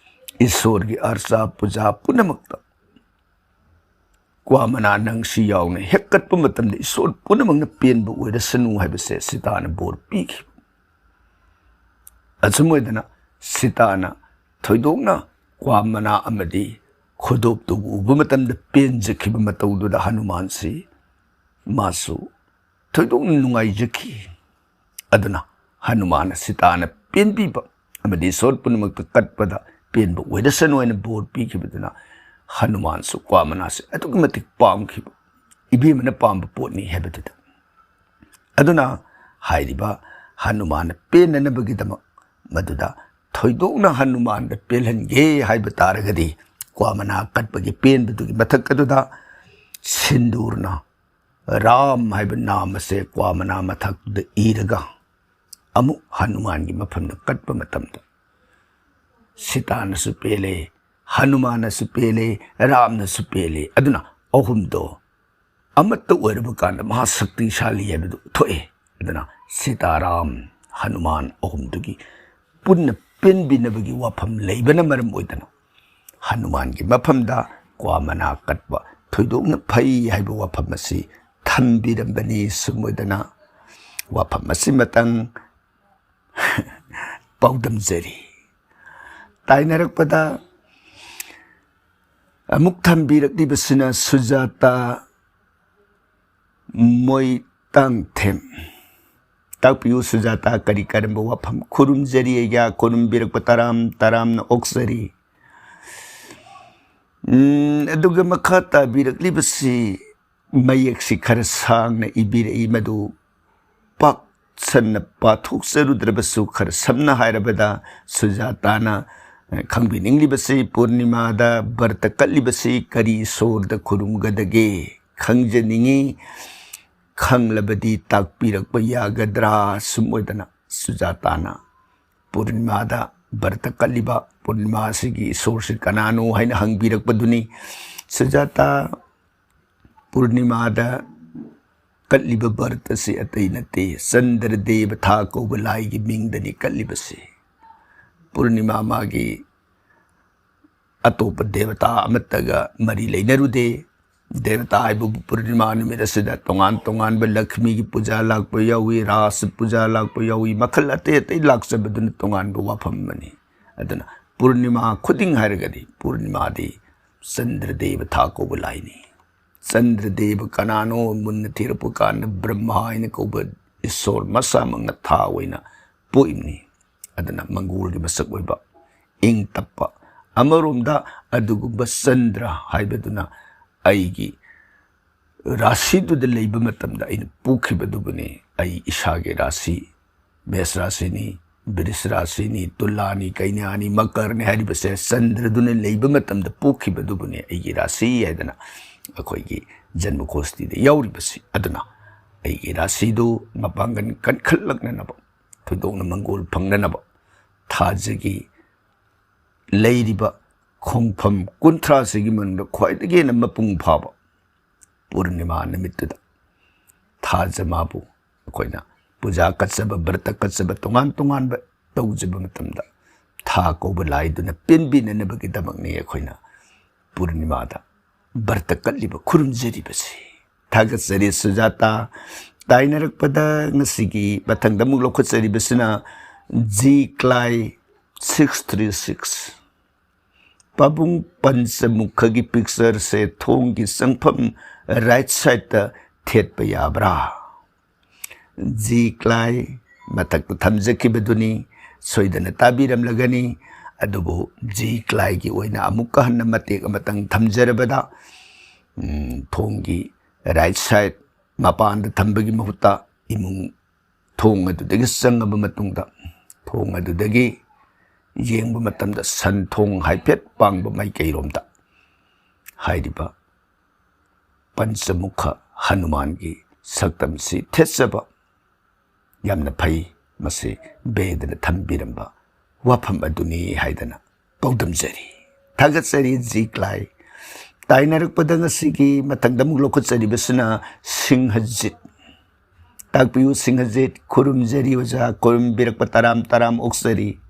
ꯏꯁꯣꯔꯒꯤ ꯑꯔꯆꯥ ꯄꯨꯖꯥ ꯄꯨꯝꯅꯃꯛꯇ ꯀ꯭ꯋꯥ ꯃꯅꯥ ꯅꯪꯁꯤ ꯌꯥꯎꯅ ꯍꯦꯛ ꯀꯠꯄ ꯃꯇꯝꯗ ꯏꯁꯣꯔ ꯄꯨꯝꯅꯃꯛꯅ ꯄꯦꯟꯕ ꯑꯣꯏꯔꯁꯅꯨ" ꯍꯥꯏꯕꯁꯦ ꯁꯤꯇꯥꯅ ꯕꯣꯔ ꯄꯤꯈꯤꯕ꯫ ꯑꯁꯨꯝ ꯑꯣꯏꯗꯅ ꯁꯤꯇꯥꯅ ꯊꯣꯏꯗꯣꯛꯅ ꯀ꯭ꯋꯥ ꯃꯅꯥ ꯑꯃꯗꯤ ꯈꯨꯗꯣꯞꯇꯨꯕꯨ ꯎꯕ ꯃꯇꯝꯗ ꯄꯦꯟꯖꯈꯤꯕ ꯃꯇꯧꯗꯨꯗ ꯍꯅꯨꯃꯥꯟꯁꯤ ꯃꯥꯁꯨ ꯊꯣꯏꯗꯣꯛꯅ ꯅꯨꯡꯉꯥꯏꯖꯈꯤ꯫ ꯑꯗꯨꯅ ꯍꯅꯨꯃꯥꯟꯅ ꯁꯤꯇꯥꯅ ꯄꯦꯟꯕꯤꯕ ꯑꯃꯗꯤ ꯏꯁꯣꯔ ꯄꯨꯝꯅꯃꯛꯇ ꯀꯠꯄꯗ ꯄꯦꯟꯕ ꯑꯣꯏꯔꯁꯅꯨ ꯍꯥꯏꯅ ꯕꯣꯔ ꯄꯤꯈꯤꯕꯗꯨꯅ ꯍꯅꯨꯃꯥꯟꯁꯨ ꯀ꯭ꯋꯥ ꯃꯅꯥꯁꯤ ꯑꯗꯨꯛꯀꯤ ꯃꯇꯤꯛ ꯄꯥꯝꯈꯤꯕ, ꯏꯕꯦꯝꯃꯅ ꯄꯥꯝꯕ ꯄꯣꯠꯅꯤ ꯍꯥꯏꯕꯗꯨꯗ꯫ ꯑꯗꯨꯅ ꯍꯥꯏꯔꯤꯕ ꯍꯅꯨꯃꯥꯟꯅ ꯄꯦꯟꯅꯅꯕꯒꯤꯗꯃꯛ ꯃꯗꯨꯗ ꯊꯣꯏꯗꯣꯛꯅ ꯍꯅꯨꯃꯥꯟꯗ ꯄꯦꯜꯍꯟꯒꯦ ꯍꯥꯏꯕ ꯇꯥꯔꯒꯗꯤ ꯀ꯭ꯋꯥ ꯃꯅꯥ ꯀꯠꯄꯒꯤ ꯄꯦꯟꯕꯗꯨꯒꯤ ꯃꯊꯛ ꯑꯗꯨꯗ ꯁꯤꯟꯗꯨꯔꯅ ꯔꯥꯝ ꯍꯥꯏꯕ ꯅꯥꯝ ꯑꯁꯦ ꯀ꯭ꯋꯥ ꯃꯅꯥ ꯃꯊꯛꯇꯨꯗ ꯏꯔꯒ ꯑꯃꯨꯛ ꯍꯅꯨꯃꯥꯟꯒꯤ ꯃꯐꯝꯗ ꯀꯠꯄ ꯃꯇꯝꯗ ꯁꯤꯇꯥꯅꯁꯨ ꯄꯦꯜꯂꯦ, ꯍꯅꯨꯃꯥꯟꯅꯁꯨ ꯄꯦꯜꯂꯦ, ꯔꯥꯝꯅꯁꯨ ꯄꯦꯜꯂꯦ꯫ ꯑꯗꯨꯅ ꯑꯍꯨꯝꯗꯣ ꯑꯃꯠꯇ ꯑꯣꯏꯔꯕ ꯀꯥꯟꯗ ꯃꯍꯥ ꯁꯛꯇꯤꯁꯥꯂꯤ ꯍꯥꯏꯕꯗꯨ ꯊꯣꯛꯑꯦ꯫ ꯑꯗꯨꯅ ꯁꯤꯇꯥꯔꯥꯝ ꯍꯅꯨꯃꯥꯟ ꯑꯍꯨꯝꯗꯨꯒꯤ ꯄꯨꯟꯅ ꯄꯦꯟꯕꯤꯅꯕꯒꯤ ꯋꯥꯐꯝ ꯂꯩꯕꯅ ꯃꯔꯝ ꯑꯣꯏꯗꯅ ꯍꯅꯨꯃꯥꯟꯒꯤ ꯃꯐꯝꯗ ꯀ꯭ꯋꯥ ꯃꯅꯥ ꯀꯠꯄ ꯊꯣꯏꯗꯣꯛꯅ ꯐꯩ ꯍꯥꯏꯕ ꯋꯥꯐꯝ ꯑꯁꯤ ꯊꯝꯕꯤꯔꯝꯕꯅꯤ꯫ ꯁꯨꯝ ꯑꯣꯏꯗꯅ ꯋꯥꯐꯝ ꯑꯁꯤꯃꯇꯪ ꯄꯥꯎꯗꯝꯖꯔꯤ꯫ ꯇꯥꯏꯅꯔꯛꯄꯗ ꯑꯃꯨꯛ ꯊꯝꯕꯤꯔꯛꯂꯤꯕꯁꯤꯅ ꯁꯨꯖꯥꯇꯥ ꯃꯣꯏ ꯇꯥꯡꯊꯦꯝ꯫ ꯇꯥꯛꯄꯤꯌꯨ ꯁꯨꯖꯥꯇꯥ, ꯀꯔꯤ ꯀꯔꯝꯕ ꯋꯥꯐꯝ? ꯈꯨꯔꯨꯝꯖꯔꯤ ꯑꯩꯒ ꯈꯨꯔꯨꯝꯕꯤꯔꯛꯄ ꯇꯔꯥꯝ ꯇꯔꯥꯝꯅ ꯑꯣꯛꯆꯔꯤ꯫ ꯎꯝ, ꯑꯗꯨꯒ ꯃꯈꯥ ꯇꯥꯕꯤꯔꯛꯂꯤꯕꯁꯤ ꯃꯌꯦꯛꯁꯤ ꯈꯔ ꯁꯥꯡꯅ ꯏꯕꯤꯔꯛꯏ, ꯃꯗꯨ ꯄꯥꯛ ꯁꯟꯅ ꯄꯥꯊꯣꯛꯆꯔꯨꯗ꯭ꯔꯕꯁꯨ ꯈꯔ ꯁꯝꯅ ꯍꯥꯏꯔꯕꯗ ꯁꯨꯖꯥꯇꯥꯅ, ꯑ, ꯈꯪꯕꯤꯅꯤꯡꯂꯤꯕꯁꯤ ꯄꯨꯔꯅꯤꯃꯥꯗ ꯕ꯭ꯔꯇ ꯀꯠꯂꯤꯕꯁꯤ ꯀꯔꯤ ꯏꯁꯣꯔꯗ ꯈꯨꯔꯨꯝꯒꯗꯒꯦ ꯈꯪꯖꯅꯤꯡꯏ, ꯈꯪꯂꯕꯗꯤ ꯇꯥꯛꯄꯤꯔꯛꯄ ꯌꯥꯒꯗ꯭ꯔꯥ? ꯁꯨꯝ ꯑꯣꯏꯗꯅ ꯁꯨꯖꯥꯇꯥꯅ ꯄꯨꯔꯅꯤꯃꯥꯗ ꯕ꯭ꯔꯇ ꯀꯠꯂꯤꯕ, ꯄꯨꯔꯅꯤꯃꯥ ꯑꯁꯤꯒꯤ ꯏꯁꯣꯔꯁꯤ ꯀꯅꯥꯅꯣ ꯍꯥꯏꯅ ꯍꯪꯕꯤꯔꯛꯄꯗꯨꯅꯤ꯫ ꯁꯨꯖꯥꯇꯥ, ꯄꯨꯔꯅꯤꯃꯥꯗ ꯀꯠꯂꯤꯕ ꯕ꯭ꯔꯇ ꯑꯁꯤ ꯑꯇꯩ ꯅꯠꯇꯦ, ꯆꯟꯗ꯭ꯔꯗꯦꯕ ꯊꯥ ꯀꯧꯕ ꯂꯥꯏꯒꯤ ꯃꯤꯡꯗꯅꯤ ꯀꯠꯂꯤꯕꯁꯤ꯫ ꯄꯨꯔꯅꯤꯃꯥ ꯃꯥꯒꯤ ꯑꯇꯣꯞꯄ ꯗꯦꯕꯇꯥ ꯑꯃꯠꯇꯒ ꯃꯔꯤ ꯂꯩꯅꯔꯨꯗꯦ꯫ ꯗꯦꯕꯇꯥ ꯍꯥꯏꯕꯕꯨ ꯄꯨꯔꯅꯤꯃꯥ ꯅꯨꯃꯤꯠ ꯑꯁꯤꯗ ꯇꯣꯉꯥꯟ ꯇꯣꯉꯥꯟꯕ ꯂꯛꯁꯃꯤꯒꯤ ꯄꯨꯖꯥ ꯂꯥꯛꯄ ꯌꯥꯎꯏ, ꯔꯥꯁ ꯄꯨꯖꯥ ꯂꯥꯛꯄ ꯌꯥꯎꯏ, ꯃꯈꯜ ꯑꯇꯩ ꯑꯇꯩ ꯂꯥꯛꯆꯕꯗꯨꯅ ꯇꯣꯉꯥꯟꯕ ꯋꯥꯐꯝ ꯑꯃꯅꯤ꯫ ꯑꯗꯨꯅ ꯄꯨꯔꯅꯤꯃꯥ ꯈꯨꯗꯤꯡ ꯍꯥꯏꯔꯒꯗꯤ ꯄꯨꯔꯅꯤꯃꯥꯗꯤ ꯆꯟꯗ꯭ꯔꯗꯦꯕ ꯊꯥ ꯀꯧꯕ ꯂꯥꯏꯅꯤ꯫ ꯆꯟꯗ꯭ꯔꯗꯦꯕ ꯀꯅꯥꯅꯣ ꯃꯨꯟꯅ ꯊꯤꯔꯛꯄ ꯀꯥꯟꯗ ꯕ꯭ꯔꯍ꯭ꯃ ꯍꯥꯏꯅ ꯀꯧꯕ ꯏꯁꯣꯔ ꯃꯁꯥꯃꯛꯅ ꯊꯥ ꯑꯣꯏꯅ ꯄꯣꯛꯏꯕꯅꯤ꯫ ꯑꯗꯨꯅ ꯃꯪꯒꯣꯜꯒꯤ ꯃꯁꯛ ꯑꯣꯏꯕ, ꯏꯪ ꯇꯞꯄ, ꯑꯃꯔꯣꯝꯗ ꯑꯗꯨꯒꯨꯝꯕ ꯆꯟꯗ꯭ꯔ ꯍꯥꯏꯕꯗꯨꯅ ꯑꯩꯒꯤ ꯔꯥꯁꯤꯗꯨꯗ ꯂꯩꯕ ꯃꯇꯝꯗ ꯑꯩꯅ ꯄꯣꯛꯈꯤꯕꯗꯨꯕꯨꯅꯤ꯫ ꯑꯩ ꯏꯁꯥꯒꯤ ꯔꯥꯁꯤ ꯃꯦꯁ ꯔꯥꯁꯤꯅꯤ, ꯕ꯭ꯔꯤꯁ ꯔꯥꯁꯤꯅꯤ, ꯇꯨꯂꯥꯅꯤ, ꯀꯩꯅ꯭ꯌꯥꯅꯤ, ꯃꯀꯔꯅꯤ ꯍꯥꯏꯔꯤꯕꯁꯦ ꯆꯟꯗ꯭ꯔꯗꯨꯅ ꯂꯩꯕ ꯃꯇꯝꯗ ꯄꯣꯛꯈꯤꯕꯗꯨꯕꯨꯅꯤ ꯑꯩꯒꯤ ꯔꯥꯁꯤ ꯍꯥꯏꯗꯅ ꯑꯩꯈꯣꯏꯒꯤ ꯖꯟꯃ ꯒꯣꯁꯇꯤꯗ ꯌꯥꯎꯔꯤꯕꯁꯤ꯫ ꯑꯗꯨꯅ ꯑꯩꯒꯤ ꯔꯥꯁꯤꯗꯨ ꯃꯄꯥꯡꯒꯜ ꯀꯟꯈꯠꯂꯛꯅꯅꯕ, ꯊꯣꯏꯗꯣꯛꯅ ꯃꯪꯒꯣꯜ ꯐꯪꯅꯅꯕ ꯊꯥꯖꯒꯤ ꯂꯩꯔꯤꯕ ꯈꯣꯡꯐꯝ ꯀꯨꯟꯊ꯭ꯔꯥꯁꯤꯒꯤ ꯃꯅꯨꯡꯗ ꯈ꯭ꯋꯥꯏꯗꯒꯤ ꯍꯦꯟꯅ ꯃꯄꯨꯡ ꯐꯥꯕ ꯄꯨꯔꯅꯤꯃꯥ ꯅꯨꯃꯤꯠꯇꯨꯗ ꯊꯥꯖ ꯃꯥꯕꯨ ꯑꯩꯈꯣꯏꯅ ꯄꯨꯖꯥ ꯀꯠꯆꯕ, ꯕ꯭ꯔꯇ ꯀꯠꯆꯕ, ꯇꯣꯉꯥꯟ ꯇꯣꯉꯥꯟꯕ ꯇꯧꯖꯕ ꯃꯇꯝꯗ ꯊꯥ ꯀꯧꯕ ꯂꯥꯏꯗꯨꯅ ꯄꯦꯟꯕꯤꯅꯅꯕꯒꯤꯗꯃꯛꯅꯤ ꯑꯩꯈꯣꯏꯅ ꯄꯨꯔꯅꯤꯃꯥꯗ ꯕ꯭ꯔꯇ ꯀꯠꯂꯤꯕ, ꯈꯨꯔꯨꯝꯖꯔꯤꯕꯁꯤ꯫ ꯊꯥꯒꯠꯆꯔꯤ ꯁꯨꯖꯥꯇꯥ꯫ ꯇꯥꯏꯅꯔꯛꯄꯗ ꯉꯁꯤꯒꯤ ꯃꯊꯪꯗ ꯑꯃꯨꯛ ꯂꯧꯈꯠꯆꯔꯤꯕꯁꯤꯅ ꯖꯤ ꯀ꯭ꯂꯥꯏ ꯁꯤꯛꯁ ꯊ꯭ꯔꯤ ꯁꯤꯛꯁ꯫ ꯄꯥꯕꯨꯡ ꯄꯟꯆꯃꯨꯈꯒꯤ ꯄꯤꯛꯆꯔꯁꯦ ꯊꯣꯡꯒꯤ ꯆꯪꯐꯝ ꯔꯥꯏꯠ ꯁꯥꯏꯠꯇ ꯊꯦꯠꯄ ꯌꯥꯕ꯭ꯔꯥ? ꯖꯤ ꯀ꯭ꯂꯥꯏ ꯃꯊꯛꯇ ꯊꯝꯖꯈꯤꯕꯗꯨꯅꯤ, ꯁꯣꯏꯗꯅ ꯇꯥꯕꯤꯔꯝꯂꯒꯅꯤ꯫ ꯑꯗꯨꯕꯨ ꯖꯤ ꯀ꯭ꯂꯥꯏꯒꯤ ꯑꯣꯏꯅ ꯑꯃꯨꯛꯀ ꯍꯟꯅ ꯃꯇꯦꯛ ꯑꯃꯇꯪ ꯊꯝꯖꯔꯕꯗ, ꯎꯝ, ꯊꯣꯡꯒꯤ right side ꯃꯄꯥꯟꯗ ꯊꯝꯕꯒꯤ ꯃꯍꯨꯠꯇ ꯏꯃꯨꯡ ꯊꯣꯡ ꯑꯗꯨꯗꯒꯤ ꯆꯪꯉꯕ ꯃꯇꯨꯡꯗ, ꯊꯣꯡ ꯑꯗꯨꯗꯒꯤ ꯌꯦꯡꯕ ꯃꯇꯝꯗ ꯁꯟ ꯊꯣꯡ ꯍꯥꯏꯐꯦꯠ ꯄꯥꯡꯕ ꯃꯥꯏꯀꯩꯔꯣꯝꯗ ꯍꯥꯏꯔꯤꯕ ꯄꯟꯆꯃꯨꯈ ꯍꯅꯨꯃꯥꯟꯒꯤ ꯁꯛꯇꯝꯁꯤ ꯊꯦꯠꯆꯕ ꯌꯥꯝꯅ ꯐꯩ꯫ ꯃꯁꯤ ꯕꯦꯗꯅ ꯊꯝꯕꯤꯔꯝꯕ ꯋꯥꯐꯝ ꯑꯗꯨꯅꯤ ꯍꯥꯏꯗꯅ ꯄꯥꯎꯗꯝꯖꯔꯤ꯫ ꯊꯥꯒꯠꯆꯔꯤ ꯖꯤ ꯀ꯭ꯂꯥꯏ꯫ ꯇꯥꯏꯅꯔꯛꯄꯗ ꯉꯁꯤꯒꯤ ꯃꯊꯪꯗ ꯑꯃꯨꯛ ꯂꯧꯈꯠꯆꯔꯤꯕꯁꯤꯅ ꯁꯤꯡꯍꯖꯤꯠ꯫ ꯇꯥꯛꯄꯤꯌꯨ ꯁꯤꯡꯍꯖꯤꯠ, ꯈꯨꯔꯨꯝꯖꯔꯤ ꯑꯣꯖꯥ, ꯈꯨꯔꯨꯝꯕꯤꯔꯛꯄ ꯇꯔꯥꯝ ꯇꯔꯥꯝ ꯑꯣꯛꯆꯔꯤ꯫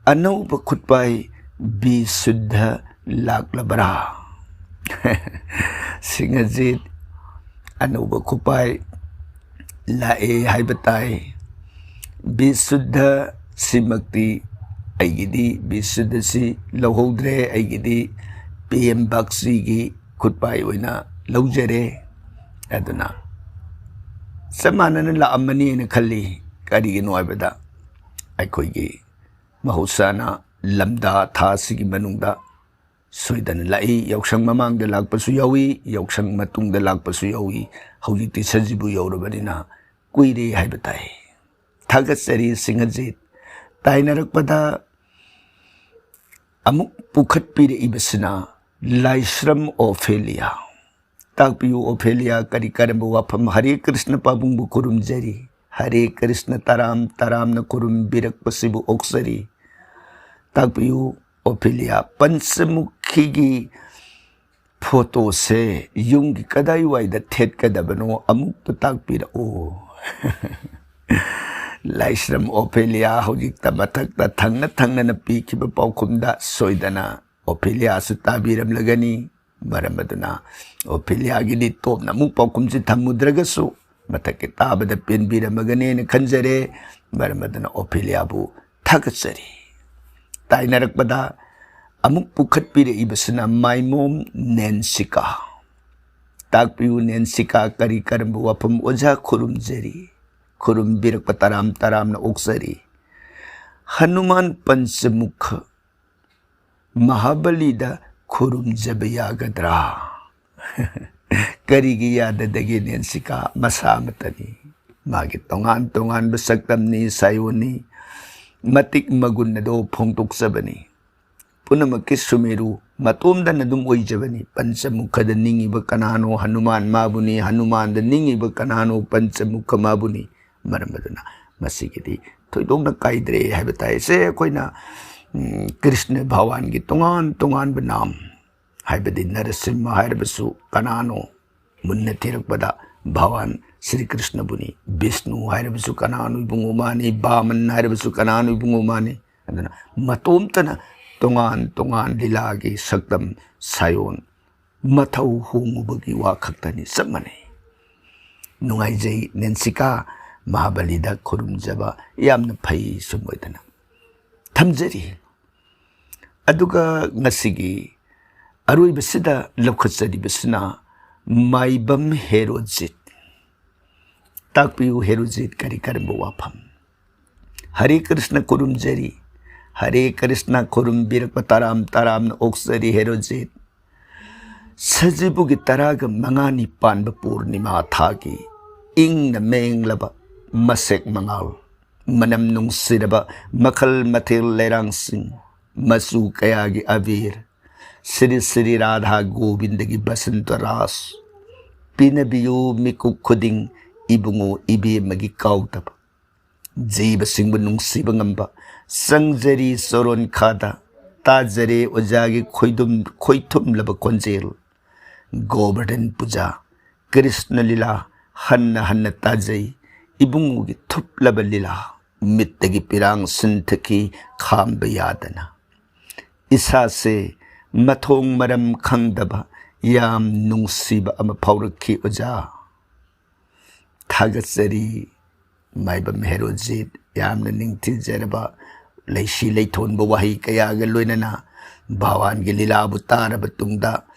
ꯑꯅꯧꯕ ꯈꯨꯠꯄꯥꯏ ꯕꯤꯁꯨꯗ꯭ꯙ ꯂꯥꯛꯂꯕ꯭ꯔꯥ? ꯁꯤꯡꯍꯖꯤꯠ, ꯑꯅꯧꯕ ꯈꯨꯠꯄꯥꯏ ꯂꯥꯛꯑꯦ ꯍꯥꯏꯕ ꯇꯥꯏ꯫ ꯕꯤꯁꯨꯗ꯭ꯙ ꯁꯤꯃꯛꯇꯤ ꯑꯩꯒꯤꯗꯤ ꯕꯤꯁꯨꯗ꯭ꯙꯁꯤ ꯂꯧꯍꯧꯗ꯭ꯔꯦ, ꯑꯩꯒꯤꯗꯤ ꯄꯤ ꯑꯦꯝ ꯕꯥꯛꯁꯤꯒꯤ ꯈꯨꯠꯄꯥꯏ ꯑꯣꯏꯅ ꯂꯧꯖꯔꯦ꯫ ꯑꯗꯨꯅ ꯆꯞ ꯃꯥꯟꯅꯅ ꯂꯥꯛꯑꯝꯃꯅꯤꯅ ꯈꯜꯂꯤ꯫ ꯀꯔꯤꯒꯤꯅꯣ ꯍꯥꯏꯕꯗ ꯑꯩꯈꯣꯏꯒꯤ ꯃꯍꯧꯁꯥꯅ ꯂꯝꯗꯥ ꯊꯥ ꯑꯁꯤꯒꯤ ꯃꯅꯨꯡꯗ ꯁꯣꯏꯗꯅ ꯂꯥꯛꯏ꯫ ꯌꯥꯎꯁꯪ ꯃꯃꯥꯡꯗ ꯂꯥꯛꯄꯁꯨ ꯌꯥꯎꯏ, ꯌꯥꯎꯁꯪ ꯃꯇꯨꯡꯗ ꯂꯥꯛꯄꯁꯨ ꯌꯥꯎꯏ꯫ ꯍꯧꯖꯤꯛꯇꯤ ꯁꯖꯤꯕꯨ ꯌꯧꯔꯕꯅꯤꯅ ꯀꯨꯏꯔꯦ ꯍꯥꯏꯕ ꯇꯥꯏ꯫ ꯊꯥꯒꯠꯆꯔꯤ ꯁꯤꯡꯍꯖꯤꯠ꯫ ꯇꯥꯏꯅꯔꯛꯄꯗ ꯑꯃꯨꯛ ꯄꯨꯈꯠꯄꯤꯔꯛꯏꯕꯁꯤꯅ ꯂꯥꯏꯁ꯭ꯔꯝ ꯑꯣꯐꯦꯂꯤꯌꯥ꯫ ꯇꯥꯛꯄꯤꯌꯨ ꯑꯣꯐꯦꯂꯤꯌꯥ, ꯀꯔꯤ ꯀꯔꯝꯕ ꯋꯥꯐꯝ? ꯍꯔꯦ ꯀ꯭ꯔꯤꯁꯅ ꯄꯥꯕꯨꯡꯕꯨ ꯈꯨꯔꯨꯝꯖꯔꯤ꯫ ꯍꯔꯦ ꯀ꯭ꯔꯤꯁꯅ ꯇꯔꯥꯝ ꯇꯔꯥꯝꯅ ꯈꯨꯔꯨꯝꯕꯤꯔꯛꯄꯁꯤꯕꯨ ꯑꯣꯛꯆꯔꯤ꯫ ꯇꯥꯛꯄꯤꯌꯨ ꯑꯣꯐꯦꯂꯤꯌꯥ, ꯄꯟꯆꯃꯨꯈꯤꯒꯤ ꯐꯣꯇꯣꯁꯦ ꯌꯨꯝꯒꯤ ꯀꯗꯥꯏꯋꯥꯏꯗ ꯊꯦꯠꯀꯗꯕꯅꯣ ꯑꯃꯨꯛꯇ ꯇꯥꯛꯄꯤꯔꯛꯎ꯫ ꯂꯥꯏꯁ꯭ꯔꯝ ꯑꯣꯐꯦꯂꯤꯌꯥ ꯍꯧꯖꯤꯛꯇ ꯃꯊꯛꯇ ꯊꯪꯅ ꯊꯪꯅꯅ ꯄꯤꯈꯤꯕ ꯄꯥꯎꯈꯨꯝꯗ ꯁꯣꯏꯗꯅ ꯑꯣꯐꯦꯂꯤꯌꯥꯁꯨ ꯇꯥꯕꯤꯔꯝꯂꯒꯅꯤ꯫ ꯃꯔꯝ ꯑꯗꯨꯅ ꯑꯣꯐꯦꯂꯤꯌꯥꯒꯤꯗꯤ ꯇꯣꯞꯅ ꯑꯃꯨꯛ ꯄꯥꯎꯈꯨꯝꯁꯤ ꯊꯝꯃꯨꯗ꯭ꯔꯒꯁꯨ ꯃꯊꯛꯀꯤ ꯇꯥꯕꯗ ꯄꯦꯟꯕꯤꯔꯝꯃꯒꯅꯦꯅ ꯈꯟꯖꯔꯦ꯫ ꯃꯔꯝ ꯑꯗꯨꯅ ꯑꯣꯐꯦꯂꯤꯌꯥꯕꯨ ꯊꯥꯒꯠꯆꯔꯤ꯫ ꯇꯥꯏꯅꯔꯛꯄꯗ ꯑꯃꯨꯛ ꯄꯨꯈꯠꯄꯤꯔꯛꯏꯕꯁꯤꯅ ꯃꯥꯏꯃꯣꯝ ꯅꯦꯟꯁꯤꯀꯥ꯫ ꯇꯥꯛꯄꯤꯌꯨ ꯅꯦꯟꯁꯤꯀꯥ, ꯀꯔꯤ ꯀꯔꯝꯕ ꯋꯥꯐꯝ? ꯑꯣꯖꯥ, ꯈꯨꯔꯨꯝꯖꯔꯤ, ꯈꯨꯔꯨꯝꯕꯤꯔꯛꯄ ꯇꯔꯥꯝ ꯇꯔꯥꯝꯅ ꯑꯣꯛꯆꯔꯤ꯫ ꯍꯅꯨꯃꯥꯟ ꯄꯟꯆꯃꯨꯈ ꯃꯍꯥꯕꯂꯤꯗ ꯈꯨꯔꯨꯝꯖꯕ ꯌꯥꯒꯗ꯭ꯔꯥ? ꯀꯔꯤꯒꯤ ꯌꯥꯗꯗꯒꯦ? ꯅꯦꯟꯁꯤꯀꯥ ꯃꯁꯥ ꯑꯃꯠꯇꯅꯤ꯫ ꯃꯥꯒꯤ ꯇꯣꯉꯥꯟ ꯇꯣꯉꯥꯟꯕ ꯁꯛꯇꯝꯅꯤ, ꯁꯥꯌꯣꯟꯅꯤ, ꯃꯇꯤꯛ ꯃꯒꯨꯟ ꯑꯗꯣ ꯐꯣꯡꯗꯣꯛꯆꯕꯅꯤ꯫ ꯄꯨꯝꯅꯃꯛꯀꯤ ꯁꯨꯃꯦꯔꯨ ꯃꯇꯣꯝꯗꯅ ꯑꯗꯨꯝ ꯑꯣꯏꯖꯕꯅꯤ꯫ ꯄꯟꯆꯃꯨꯈꯗ ꯅꯤꯡꯉꯤꯕ ꯀꯅꯥꯅꯣ? ꯍꯅꯨꯃꯥꯟ ꯃꯥꯕꯨꯅꯤ꯫ ꯍꯅꯨꯃꯥꯟꯗ ꯅꯤꯡꯉꯤꯕ ꯀꯅꯥꯅꯣ? ꯄꯟꯆꯃꯨꯈ ꯃꯥꯕꯨꯅꯤ꯫ ꯃꯔꯝ ꯑꯗꯨꯅ ꯃꯁꯤꯒꯤꯗꯤ ꯊꯣꯏꯗꯣꯛꯅ ꯀꯥꯏꯗ꯭ꯔꯦ ꯍꯥꯏꯕ ꯇꯥꯏ꯫ ꯁꯦ ꯑꯩꯈꯣꯏꯅ, ꯎꯝ, ꯀ꯭ꯔꯤꯁꯅ ꯚꯒꯋꯥꯟꯒꯤ ꯇꯣꯉꯥꯟ ꯇꯣꯉꯥꯟꯕ ꯅꯥꯝ, ꯍꯥꯏꯕꯗꯤ ꯅꯔꯁꯤꯝꯍ ꯍꯥꯏꯔꯕꯁꯨ ꯀꯅꯥꯅꯣ? ꯃꯨꯟꯅ ꯊꯤꯔꯛꯄꯗ ꯚꯒꯋꯥꯟ ꯁ꯭ꯔꯤ ꯀ꯭ꯔꯤꯁꯅꯕꯨꯅꯤ꯫ ꯕꯤꯁꯅꯨ ꯍꯥꯏꯔꯕꯁꯨ ꯀꯅꯥꯅꯣ? ꯏꯕꯨꯡꯉꯣ ꯃꯥꯅꯤ꯫ ꯕꯥꯃꯟ ꯍꯥꯏꯔꯕꯁꯨ ꯀꯅꯥꯅꯣ? ꯏꯕꯨꯡꯉꯣ ꯃꯥꯅꯤ꯫ ꯑꯗꯨꯅ ꯃꯇꯣꯝꯇꯅ ꯇꯣꯉꯥꯟ ꯇꯣꯉꯥꯟ ꯂꯤꯂꯥꯒꯤ ꯁꯛꯇꯝ ꯁꯥꯌꯣꯟ ꯃꯊꯧ ꯍꯣꯡꯉꯨꯕꯒꯤ ꯋꯥ ꯈꯛꯇꯅꯤ꯫ ꯆꯞ ꯃꯥꯟꯅꯩ꯫ ꯅꯨꯡꯉꯥꯏꯖꯩ ꯅꯦꯟꯁꯤꯀꯥ, ꯃꯍꯥꯕꯂꯤꯗ ꯈꯨꯔꯨꯝꯖꯕ ꯌꯥꯝꯅ ꯐꯩ꯫ ꯁꯨꯝ ꯑꯣꯏꯗꯅ ꯊꯝꯖꯔꯤ꯫ ꯑꯗꯨꯒ ꯉꯁꯤꯒꯤ ꯑꯔꯣꯏꯕꯁꯤꯗ ꯂꯧꯈꯠꯆꯔꯤꯕꯁꯤꯅ ꯃꯥꯏꯕꯝ ꯍꯦꯔꯣꯖꯤꯠ꯫ ꯇꯥꯛꯄꯤꯌꯨ ꯍꯦꯔꯣꯖꯤꯠ, ꯀꯔꯤ ꯀꯔꯝꯕ ꯋꯥꯐꯝ? ꯍꯔꯦ ꯀ꯭ꯔꯤꯁꯅ ꯈꯨꯔꯨꯝꯖꯔꯤ꯫ ꯍꯔꯦ ꯀ꯭ꯔꯤꯁꯅ ꯈꯨꯔꯨꯝꯕꯤꯔꯛꯄ ꯇꯔꯥꯝ ꯇꯔꯥꯝꯅ ꯑꯣꯛꯆꯔꯤ ꯍꯦꯔꯣꯖꯤꯠ꯫ ꯁꯖꯤꯕꯨꯒꯤ ꯇꯔꯥꯒ ꯃꯉꯥꯅꯤ ꯄꯥꯟꯕ ꯄꯨꯔꯅꯤꯃꯥ ꯊꯥꯒꯤ ꯏꯪꯅ ꯃꯦꯡꯂꯕ ꯃꯁꯦꯛ ꯃꯉꯥꯜ, ꯃꯅꯝ ꯅꯨꯡꯁꯤꯔꯕ ꯃꯈꯜ ꯃꯊꯦꯜ ꯂꯩꯔꯥꯡꯁꯤꯡ, ꯃꯆꯨ ꯀꯌꯥꯒꯤ ꯑꯕꯤꯔ, ꯁ꯭ꯔꯤ ꯁ꯭ꯔꯤ ꯔꯥꯙꯥ ꯒꯣꯕꯤꯟꯗꯒꯤ ꯕꯁꯟꯇ ꯔꯥꯁ, ꯄꯤꯅꯕꯤꯌꯨ ꯃꯤꯀꯨꯞ ꯈꯨꯗꯤꯡ ꯏꯕꯨꯡꯉꯣ ꯏꯕꯦꯝꯃꯒꯤ ꯀꯥꯎꯗꯕ꯫ ꯖꯤꯕꯁꯤꯡꯕꯨ ꯅꯨꯡꯁꯤꯕ ꯉꯝꯕ ꯆꯪꯖꯔꯤ ꯆꯣꯔꯣꯟꯈꯥꯗ, ꯇꯥꯖꯔꯦ ꯑꯣꯖꯥꯒꯤ ꯈꯣꯏꯗꯨꯝ-, ꯈꯣꯏꯊꯨꯝꯂꯕ ꯈꯣꯟꯖꯦꯜ꯫ ꯒꯣꯕꯔꯙꯟ ꯄꯨꯖꯥ, ꯀ꯭ꯔꯤꯁꯅ ꯂꯤꯂꯥ ꯍꯟꯅ ꯍꯟꯅ ꯇꯥꯖꯩ꯫ ꯏꯕꯨꯡꯉꯣꯒꯤ ꯊꯨꯞꯂꯕ ꯂꯤꯂꯥ, ꯃꯤꯠꯇꯒꯤ ꯄꯤꯔꯥꯡ ꯁꯤꯟꯊꯈꯤ ꯈꯥꯝꯕ ꯌꯥꯗꯅ꯫ ꯏꯁꯥꯁꯦ ꯃꯊꯣꯡ ꯃꯔꯝ ꯈꯪꯗꯕ ꯌꯥꯝ ꯅꯨꯡꯁꯤꯕ ꯑꯃ ꯐꯥꯎꯔꯛꯈꯤ ꯑꯣꯖꯥ꯫ ꯊꯥꯒꯠꯆꯔꯤ ꯃꯥꯏꯕꯝ ꯍꯦꯔꯣꯖꯤꯠ꯫ ꯌꯥꯝꯅ ꯅꯤꯡꯊꯤꯖꯔꯕ ꯂꯩꯁꯤ ꯂꯩꯊꯣꯟꯕ ꯋꯥꯍꯩ ꯀꯌꯥꯒ ꯂꯣꯏꯅꯅ ꯚꯒꯋꯥꯟꯒꯤ ꯂꯤꯂꯥꯕꯨ ꯇꯥꯔꯕ ꯇꯨꯡꯗ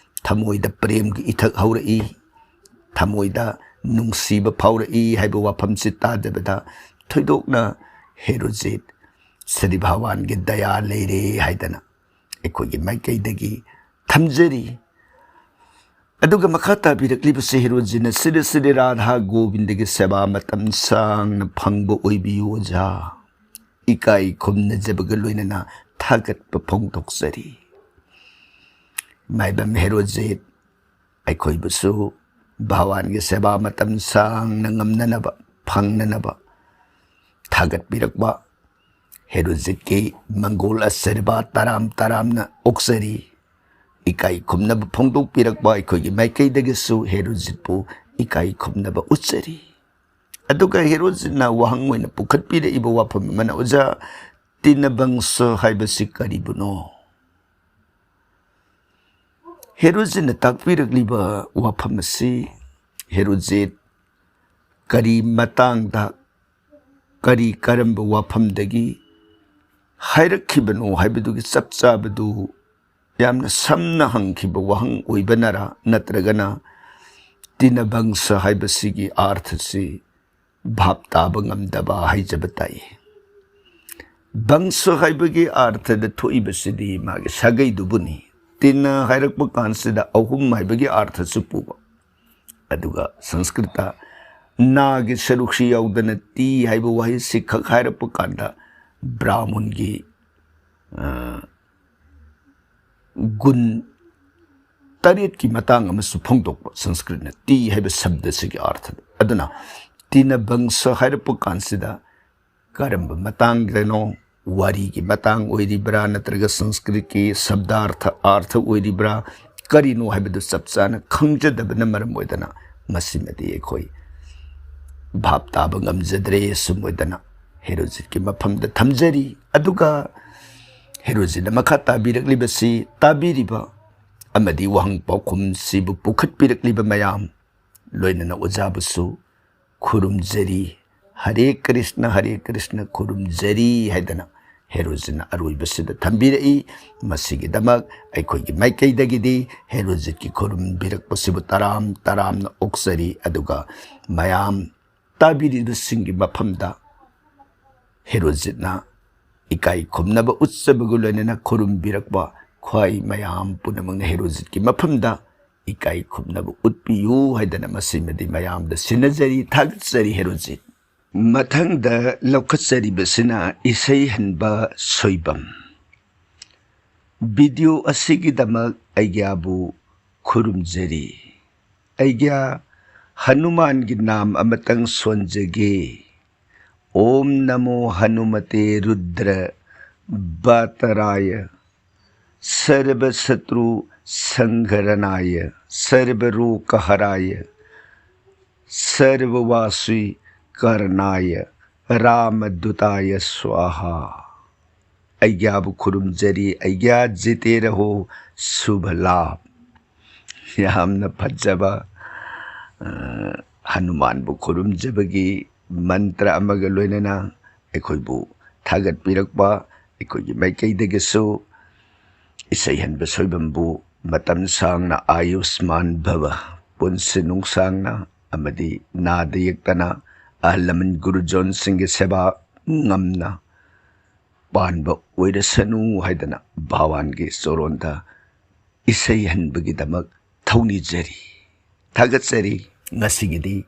ꯊꯃꯣꯏꯗ ꯄ꯭ꯔꯦꯝꯒꯤ ꯏꯊꯛ ꯍꯧꯔꯛꯏ꯫ ꯊꯃꯣꯏꯗ ꯅꯨꯡꯁꯤꯕ ꯐꯥꯎꯔꯛꯏ ꯍꯥꯏꯕ ꯋꯥꯐꯝꯁꯤ ꯇꯥꯖꯕꯗ ꯊꯣꯏꯗꯣꯛꯅ ꯍꯦꯔꯣꯖꯤꯠ ꯁ꯭ꯔꯤ ꯚꯒꯋꯥꯟꯒꯤ ꯗꯌꯥ ꯂꯩꯔꯦ ꯍꯥꯏꯗꯅ ꯑꯩꯈꯣꯏꯒꯤ ꯃꯥꯏꯀꯩꯗꯒꯤ ꯊꯝꯖꯔꯤ꯫ ꯑꯗꯨꯒ ꯃꯈꯥ ꯇꯥꯕꯤꯔꯛꯂꯤꯕꯁꯤ ꯍꯦꯔꯣꯖꯤꯠꯅ ꯁ꯭ꯔꯤ ꯁ꯭ꯔꯤ ꯔꯥꯙꯥ ꯒꯣꯕꯤꯟꯗꯒꯤ ꯁꯦꯕꯥ ꯃꯇꯝ ꯁꯥꯡꯅ ꯐꯪꯕ ꯑꯣꯏꯕꯤꯌꯨ ꯑꯣꯖꯥ꯫ ꯏꯀꯥꯏ ꯈꯨꯝꯅꯖꯕꯒ ꯂꯣꯏꯅꯅ ꯊꯥꯒꯠꯄ ꯐꯣꯡꯗꯣꯛꯆꯔꯤ꯫ ꯃꯥꯏꯕꯝ ꯍꯦꯔꯣꯖꯤꯠ ꯑꯩꯈꯣꯏꯕꯨꯁꯨ ꯚꯒꯋꯥꯟꯒꯤ ꯁꯦꯕꯥ ꯃꯇꯝ ꯁꯥꯡꯅ ꯉꯝꯅꯅꯕ, ꯐꯪꯅꯅꯕ ꯊꯥꯒꯠꯄꯤꯔꯛꯄ ꯍꯦꯔꯣꯖꯤꯠꯀꯤ ꯃꯪꯒꯣꯜ ꯑꯁꯤꯔꯕꯥꯗ ꯇꯔꯥꯝ ꯇꯔꯥꯝꯅ ꯑꯣꯛꯆꯔꯤ꯫ ꯏꯀꯥꯏ ꯈꯨꯝꯅꯕ ꯐꯣꯡꯗꯣꯛꯄꯤꯔꯛꯄ ꯑꯩꯈꯣꯏꯒꯤ ꯃꯥꯏꯀꯩꯗꯒꯤꯁꯨ ꯍꯦꯔꯣꯖꯤꯠꯄꯨ ꯏꯀꯥꯏ ꯈꯨꯝꯅꯕ ꯎꯠꯆꯔꯤ꯫ ꯑꯗꯨꯒ ꯍꯦꯔꯣꯖꯤꯠꯅ ꯋꯥꯍꯪ ꯑꯣꯏꯅ ꯄꯨꯈꯠꯄꯤꯔꯛꯏꯕ ꯋꯥꯐꯝ ꯑꯃꯅ, "ꯑꯣꯖꯥ, ꯇꯤꯅꯕꯪꯁ ꯍꯥꯏꯕꯁꯤ ꯀꯔꯤꯕꯨꯅꯣ?" ꯍꯦꯔꯣꯖꯤꯠꯅ ꯇꯥꯛꯄꯤꯔꯛꯂꯤꯕ ꯋꯥꯐꯝ ꯑꯁꯤ ꯍꯦꯔꯣꯖꯤꯠ ꯀꯔꯤ ꯃꯇꯥꯡꯗ, ꯀꯔꯤ, ꯀꯔꯝꯕ ꯋꯥꯐꯝꯗꯒꯤ ꯍꯥꯏꯔꯛꯈꯤꯕꯅꯣ ꯍꯥꯏꯕꯗꯨꯒꯤ ꯆꯞ ꯆꯥꯕꯗꯨ ꯌꯥꯝꯅ ꯁꯝꯅ ꯍꯪꯈꯤꯕ ꯋꯥꯍꯪ ꯑꯣꯏꯕꯅꯔꯥ, ꯅꯠꯇ꯭ꯔꯒꯅ ꯇꯤꯅꯕꯪꯁ ꯍꯥꯏꯕꯁꯤꯒꯤ ꯑꯥꯔꯊꯁꯤ ꯚꯥꯞ ꯇꯥꯕ ꯉꯝꯗꯕ ꯍꯥꯏꯖꯕ ꯇꯥꯏ꯫ ꯕꯪꯁ ꯍꯥꯏꯕꯒꯤ ꯑꯥꯔꯊꯗ ꯊꯣꯛꯏꯕꯁꯤꯗꯤ ꯃꯥꯒꯤ ꯁꯥꯒꯩꯗꯨꯕꯨꯅꯤ꯫ ꯇꯤꯅ ꯍꯥꯏꯔꯛꯄ ꯀꯥꯟꯁꯤꯗ ꯑꯍꯨꯝ ꯍꯥꯏꯕꯒꯤ ꯑꯥꯔꯊꯁꯨ ꯄꯨꯕ꯫ ꯑꯗꯨꯒ ꯁꯪꯁꯀ꯭ꯔꯤꯠꯇ ꯅꯥꯒꯤ ꯁꯔꯨꯛꯁꯤ ꯌꯥꯎꯗꯅ ꯇꯤ ꯍꯥꯏꯕ ꯋꯥꯍꯩꯁꯤ ꯈꯛ ꯍꯥꯏꯔꯛꯄ ꯀꯥꯟꯗ ꯕ꯭ꯔꯥꯍꯃꯟꯒꯤ, ꯑ, ꯒꯨꯟ ꯇꯔꯦꯠꯀꯤ ꯃꯇꯥꯡ ꯑꯃꯁꯨ ꯐꯣꯡꯗꯣꯛꯄ ꯁꯪꯁꯀ꯭ꯔꯤꯠꯅ ꯇꯤ ꯍꯥꯏꯕ ꯁꯕꯗꯁꯤꯒꯤ ꯑꯥꯔꯊꯗ꯫ ꯑꯗꯨꯅ ꯇꯤꯅꯕꯪꯁ ꯍꯥꯏꯔꯛꯄ ꯀꯥꯟꯁꯤꯗ ꯀꯔꯝꯕ ꯃꯇꯥꯡꯗꯅꯣ, ꯋꯥꯔꯤꯒꯤ ꯃꯇꯥꯡ ꯑꯣꯏꯔꯤꯕ꯭ꯔꯥ ꯅꯠꯇ꯭ꯔꯒ ꯁꯪꯁꯀ꯭ꯔꯤꯠꯀꯤ ꯁꯕꯗꯥꯔꯊ, ꯑꯥꯔꯊ ꯑꯣꯏꯔꯤꯕ꯭ꯔꯥ, ꯀꯔꯤꯅꯣ ꯍꯥꯏꯕꯗꯨ ꯆꯞ ꯆꯥꯅ ꯈꯪꯖꯗꯕꯅ ꯃꯔꯝ ꯑꯣꯏꯗꯅ ꯃꯁꯤꯃꯗꯤ ꯑꯩꯈꯣꯏ ꯚꯥꯞ ꯇꯥꯕ ꯉꯝꯖꯗ꯭ꯔꯦ꯫ ꯑꯁꯨꯝ ꯑꯣꯏꯗꯅ ꯍꯦꯔꯣꯖꯤꯠꯀꯤ ꯃꯐꯝꯗ ꯊꯝꯖꯔꯤ꯫ ꯑꯗꯨꯒ ꯍꯦꯔꯣꯖꯤꯠꯅ ꯃꯈꯥ ꯇꯥꯕꯤꯔꯛꯂꯤꯕꯁꯤ ꯇꯥꯕꯤꯔꯤꯕ ꯑꯃꯗꯤ ꯋꯥꯍꯪ ꯄꯥꯎꯈꯨꯝꯁꯤꯕꯨ ꯄꯨꯈꯠꯄꯤꯔꯛꯂꯤꯕ ꯃꯌꯥꯝ, ꯂꯣꯏꯅꯅ ꯑꯣꯖꯥꯕꯨꯁꯨ ꯈꯨꯔꯨꯝꯖꯔꯤ꯫ ꯍꯔꯦ ꯀ꯭ꯔꯤꯁꯅ, ꯍꯔꯦ ꯀ꯭ꯔꯤꯁꯅ ꯈꯨꯔꯨꯝꯖꯔꯤ ꯍꯥꯏꯗꯅ ꯍꯦꯔꯣꯖꯤꯠꯅ ꯑꯔꯣꯏꯕꯁꯤꯗ ꯊꯝꯕꯤꯔꯛꯏ꯫ ꯃꯁꯤꯒꯤꯗꯃꯛ ꯑꯩꯈꯣꯏꯒꯤ ꯃꯥꯏꯀꯩꯗꯒꯤꯗꯤ ꯍꯦꯔꯣꯖꯤꯠꯀꯤ ꯈꯨꯔꯨꯝꯕꯤꯔꯛꯄꯁꯤꯕꯨ ꯇꯔꯥꯝ ꯇꯔꯥꯝꯅ ꯑꯣꯛꯆꯔꯤ꯫ ꯑꯗꯨꯒ ꯃꯌꯥꯝ ꯇꯥꯕꯤꯔꯤꯕꯁꯤꯡꯒꯤ ꯃꯐꯝꯗ ꯍꯦꯔꯣꯖꯤꯠꯅ ꯏꯀꯥꯏ ꯈꯨꯝꯅꯕ ꯎꯠꯆꯕꯒ ꯂꯣꯏꯅꯅ ꯈꯨꯔꯨꯝꯕꯤꯔꯛꯄ ꯈ꯭ꯋꯥꯏ ꯃꯌꯥꯝ ꯄꯨꯝꯅꯃꯛꯅ ꯍꯦꯔꯣꯖꯤꯠꯀꯤ ꯃꯐꯝꯗ ꯏꯀꯥꯏ ꯈꯨꯝꯅꯕ ꯎꯠꯄꯤꯌꯨ ꯍꯥꯏꯗꯅ ꯃꯁꯤꯃꯗꯤ ꯃꯌꯥꯝꯗ ꯁꯤꯟꯅꯖꯔꯤ꯫ ꯊꯥꯒꯠꯆꯔꯤ ꯍꯦꯔꯣꯖꯤꯠ꯫ ꯃꯊꯪꯗ ꯂꯧꯈꯠꯆꯔꯤꯕꯁꯤꯅ ꯏꯁꯩ ꯍꯟꯕ ꯁꯣꯏꯕꯝ꯫ ꯚꯤꯗꯤꯑꯣ ꯑꯁꯤꯒꯤꯗꯃꯛ ꯑꯩꯒ꯭ꯌꯥꯕꯨ ꯈꯨꯔꯨꯝꯖꯔꯤ꯫ ꯑꯩꯒ꯭ꯌꯥ ꯍꯅꯨꯃꯥꯟꯒꯤ ꯅꯥꯝ ꯑꯃꯇꯪ ꯁꯣꯟꯖꯒꯦ꯫ ॐ नमो हनुमते रुद्र बातराय सर्वशत्रु संघरणाय सर्वरोगहराय सर्ववासी करणाय रामदूताय स्वाहा। ꯑꯩꯒ꯭ꯌꯥꯕꯨ ꯈꯨꯔꯨꯝꯖꯔꯤ, ꯑꯩꯒ꯭ꯌꯥ ꯖꯤꯇꯦ ꯔꯍꯣ, ꯁꯨꯚ ꯂꯥꯚ꯫ ꯌꯥꯝꯅ ꯐꯖꯕ, ꯑ, ꯍꯅꯨꯃꯥꯟꯕꯨ ꯈꯨꯔꯨꯝꯖꯕꯒꯤ ꯃꯟꯇ꯭ꯔ ꯑꯃꯒ ꯂꯣꯏꯅꯅ ꯑꯩꯈꯣꯏꯕꯨ ꯊꯥꯒꯠꯄꯤꯔꯛꯄ ꯑꯩꯈꯣꯏꯒꯤ ꯃꯥꯏꯀꯩꯗꯒꯤꯁꯨ ꯏꯁꯩ ꯍꯟꯕ ꯁꯣꯏꯕꯝꯕꯨ ꯃꯇꯝ ꯁꯥꯡꯅ ꯑꯥꯌꯨꯁꯃꯥꯟ ꯚꯕ, ꯄꯨꯟꯁꯤ ꯅꯨꯡꯁꯥꯡꯅ ꯑꯃꯗꯤ ꯅꯥꯗ ꯌꯦꯛꯇꯅ ꯑꯍꯜ ꯂꯃꯟ ꯒꯨꯔꯨꯖꯣꯟꯁꯤꯡꯒꯤ ꯁꯦꯕꯥ ꯉꯝꯅ ꯄꯥꯟꯕ ꯑꯣꯏꯔꯁꯅꯨ ꯍꯥꯏꯗꯅ ꯚꯒꯋꯥꯟꯒꯤ ꯆꯣꯔꯣꯟꯗ ꯏꯁꯩ ꯍꯟꯕꯒꯤꯗꯃꯛ ꯊꯧꯅꯤꯖꯔꯤ, ꯊꯥꯒꯠꯆꯔꯤ꯫ ꯉꯁꯤꯒꯤꯗꯤ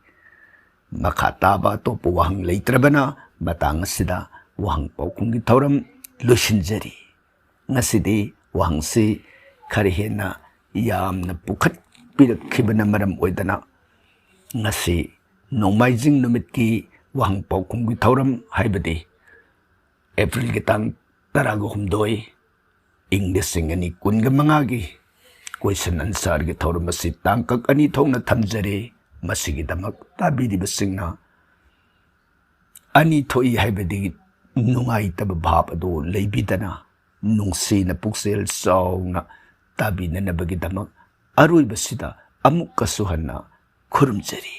ꯃꯈꯥ ꯇꯥꯕ ꯑꯇꯣꯞꯄ ꯋꯥꯍꯪ ꯂꯩꯇ꯭ꯔꯕꯅ ꯃꯇꯥꯡ ꯑꯁꯤꯗ ꯋꯥꯍꯪ ꯄꯥꯎꯈꯨꯝꯒꯤ ꯊꯧꯔꯝ ꯂꯣꯏꯁꯤꯟꯖꯔꯤ꯫ ꯉꯁꯤꯗꯤ ꯋꯥꯍꯪꯁꯤ ꯈꯔ ꯍꯦꯟꯅ ꯌꯥꯝꯅ ꯄꯨꯈꯠꯄꯤꯔꯛꯈꯤꯕꯅ ꯃꯔꯝ ꯑꯣꯏꯗꯅ ꯉꯁꯤ ꯅꯣꯡꯃꯥꯏꯖꯤꯡ ꯅꯨꯃꯤꯠꯀꯤ ꯋꯥꯍꯪ ꯄꯥꯎꯈꯨꯝꯒꯤ ꯊꯧꯔꯝ, ꯍꯥꯏꯕꯗꯤ ꯑꯦꯄ꯭ꯔꯤꯜꯒꯤ ꯇꯥꯡ ꯇꯔꯥꯒ ꯍꯨꯝꯗꯣꯏ, ꯏꯪ ꯂꯤꯁꯤꯡ ꯑꯅꯤ ꯀꯨꯟꯒ ꯃꯉꯥꯒꯤ question answerꯒꯤ ꯊꯧꯔꯝ ꯑꯁꯤ ꯇꯥꯡꯀꯛ ꯑꯅꯤ ꯊꯣꯛꯅ ꯊꯝꯖꯔꯤ꯫ ꯃꯁꯤꯒꯤꯗꯃꯛ ꯇꯥꯕꯤꯔꯤꯕꯁꯤꯡꯅ ꯑꯅꯤ ꯊꯣꯛꯏ ꯍꯥꯏꯕꯗꯤ ꯅꯨꯡꯉꯥꯏꯇꯕ ꯚꯥꯕ ꯑꯗꯨ ꯂꯩꯕꯤꯗꯅ ꯅꯨꯡꯁꯤꯅ ꯄꯨꯛꯆꯦꯜ ꯆꯥꯎꯅ ꯇꯥꯕꯤꯅꯅꯕꯒꯤꯗꯃꯛ ꯑꯔꯣꯏꯕꯁꯤꯗ ꯑꯃꯨꯛꯀꯁꯨ ꯍꯟꯅ ꯈꯨꯔꯨꯝꯖꯔꯤ꯫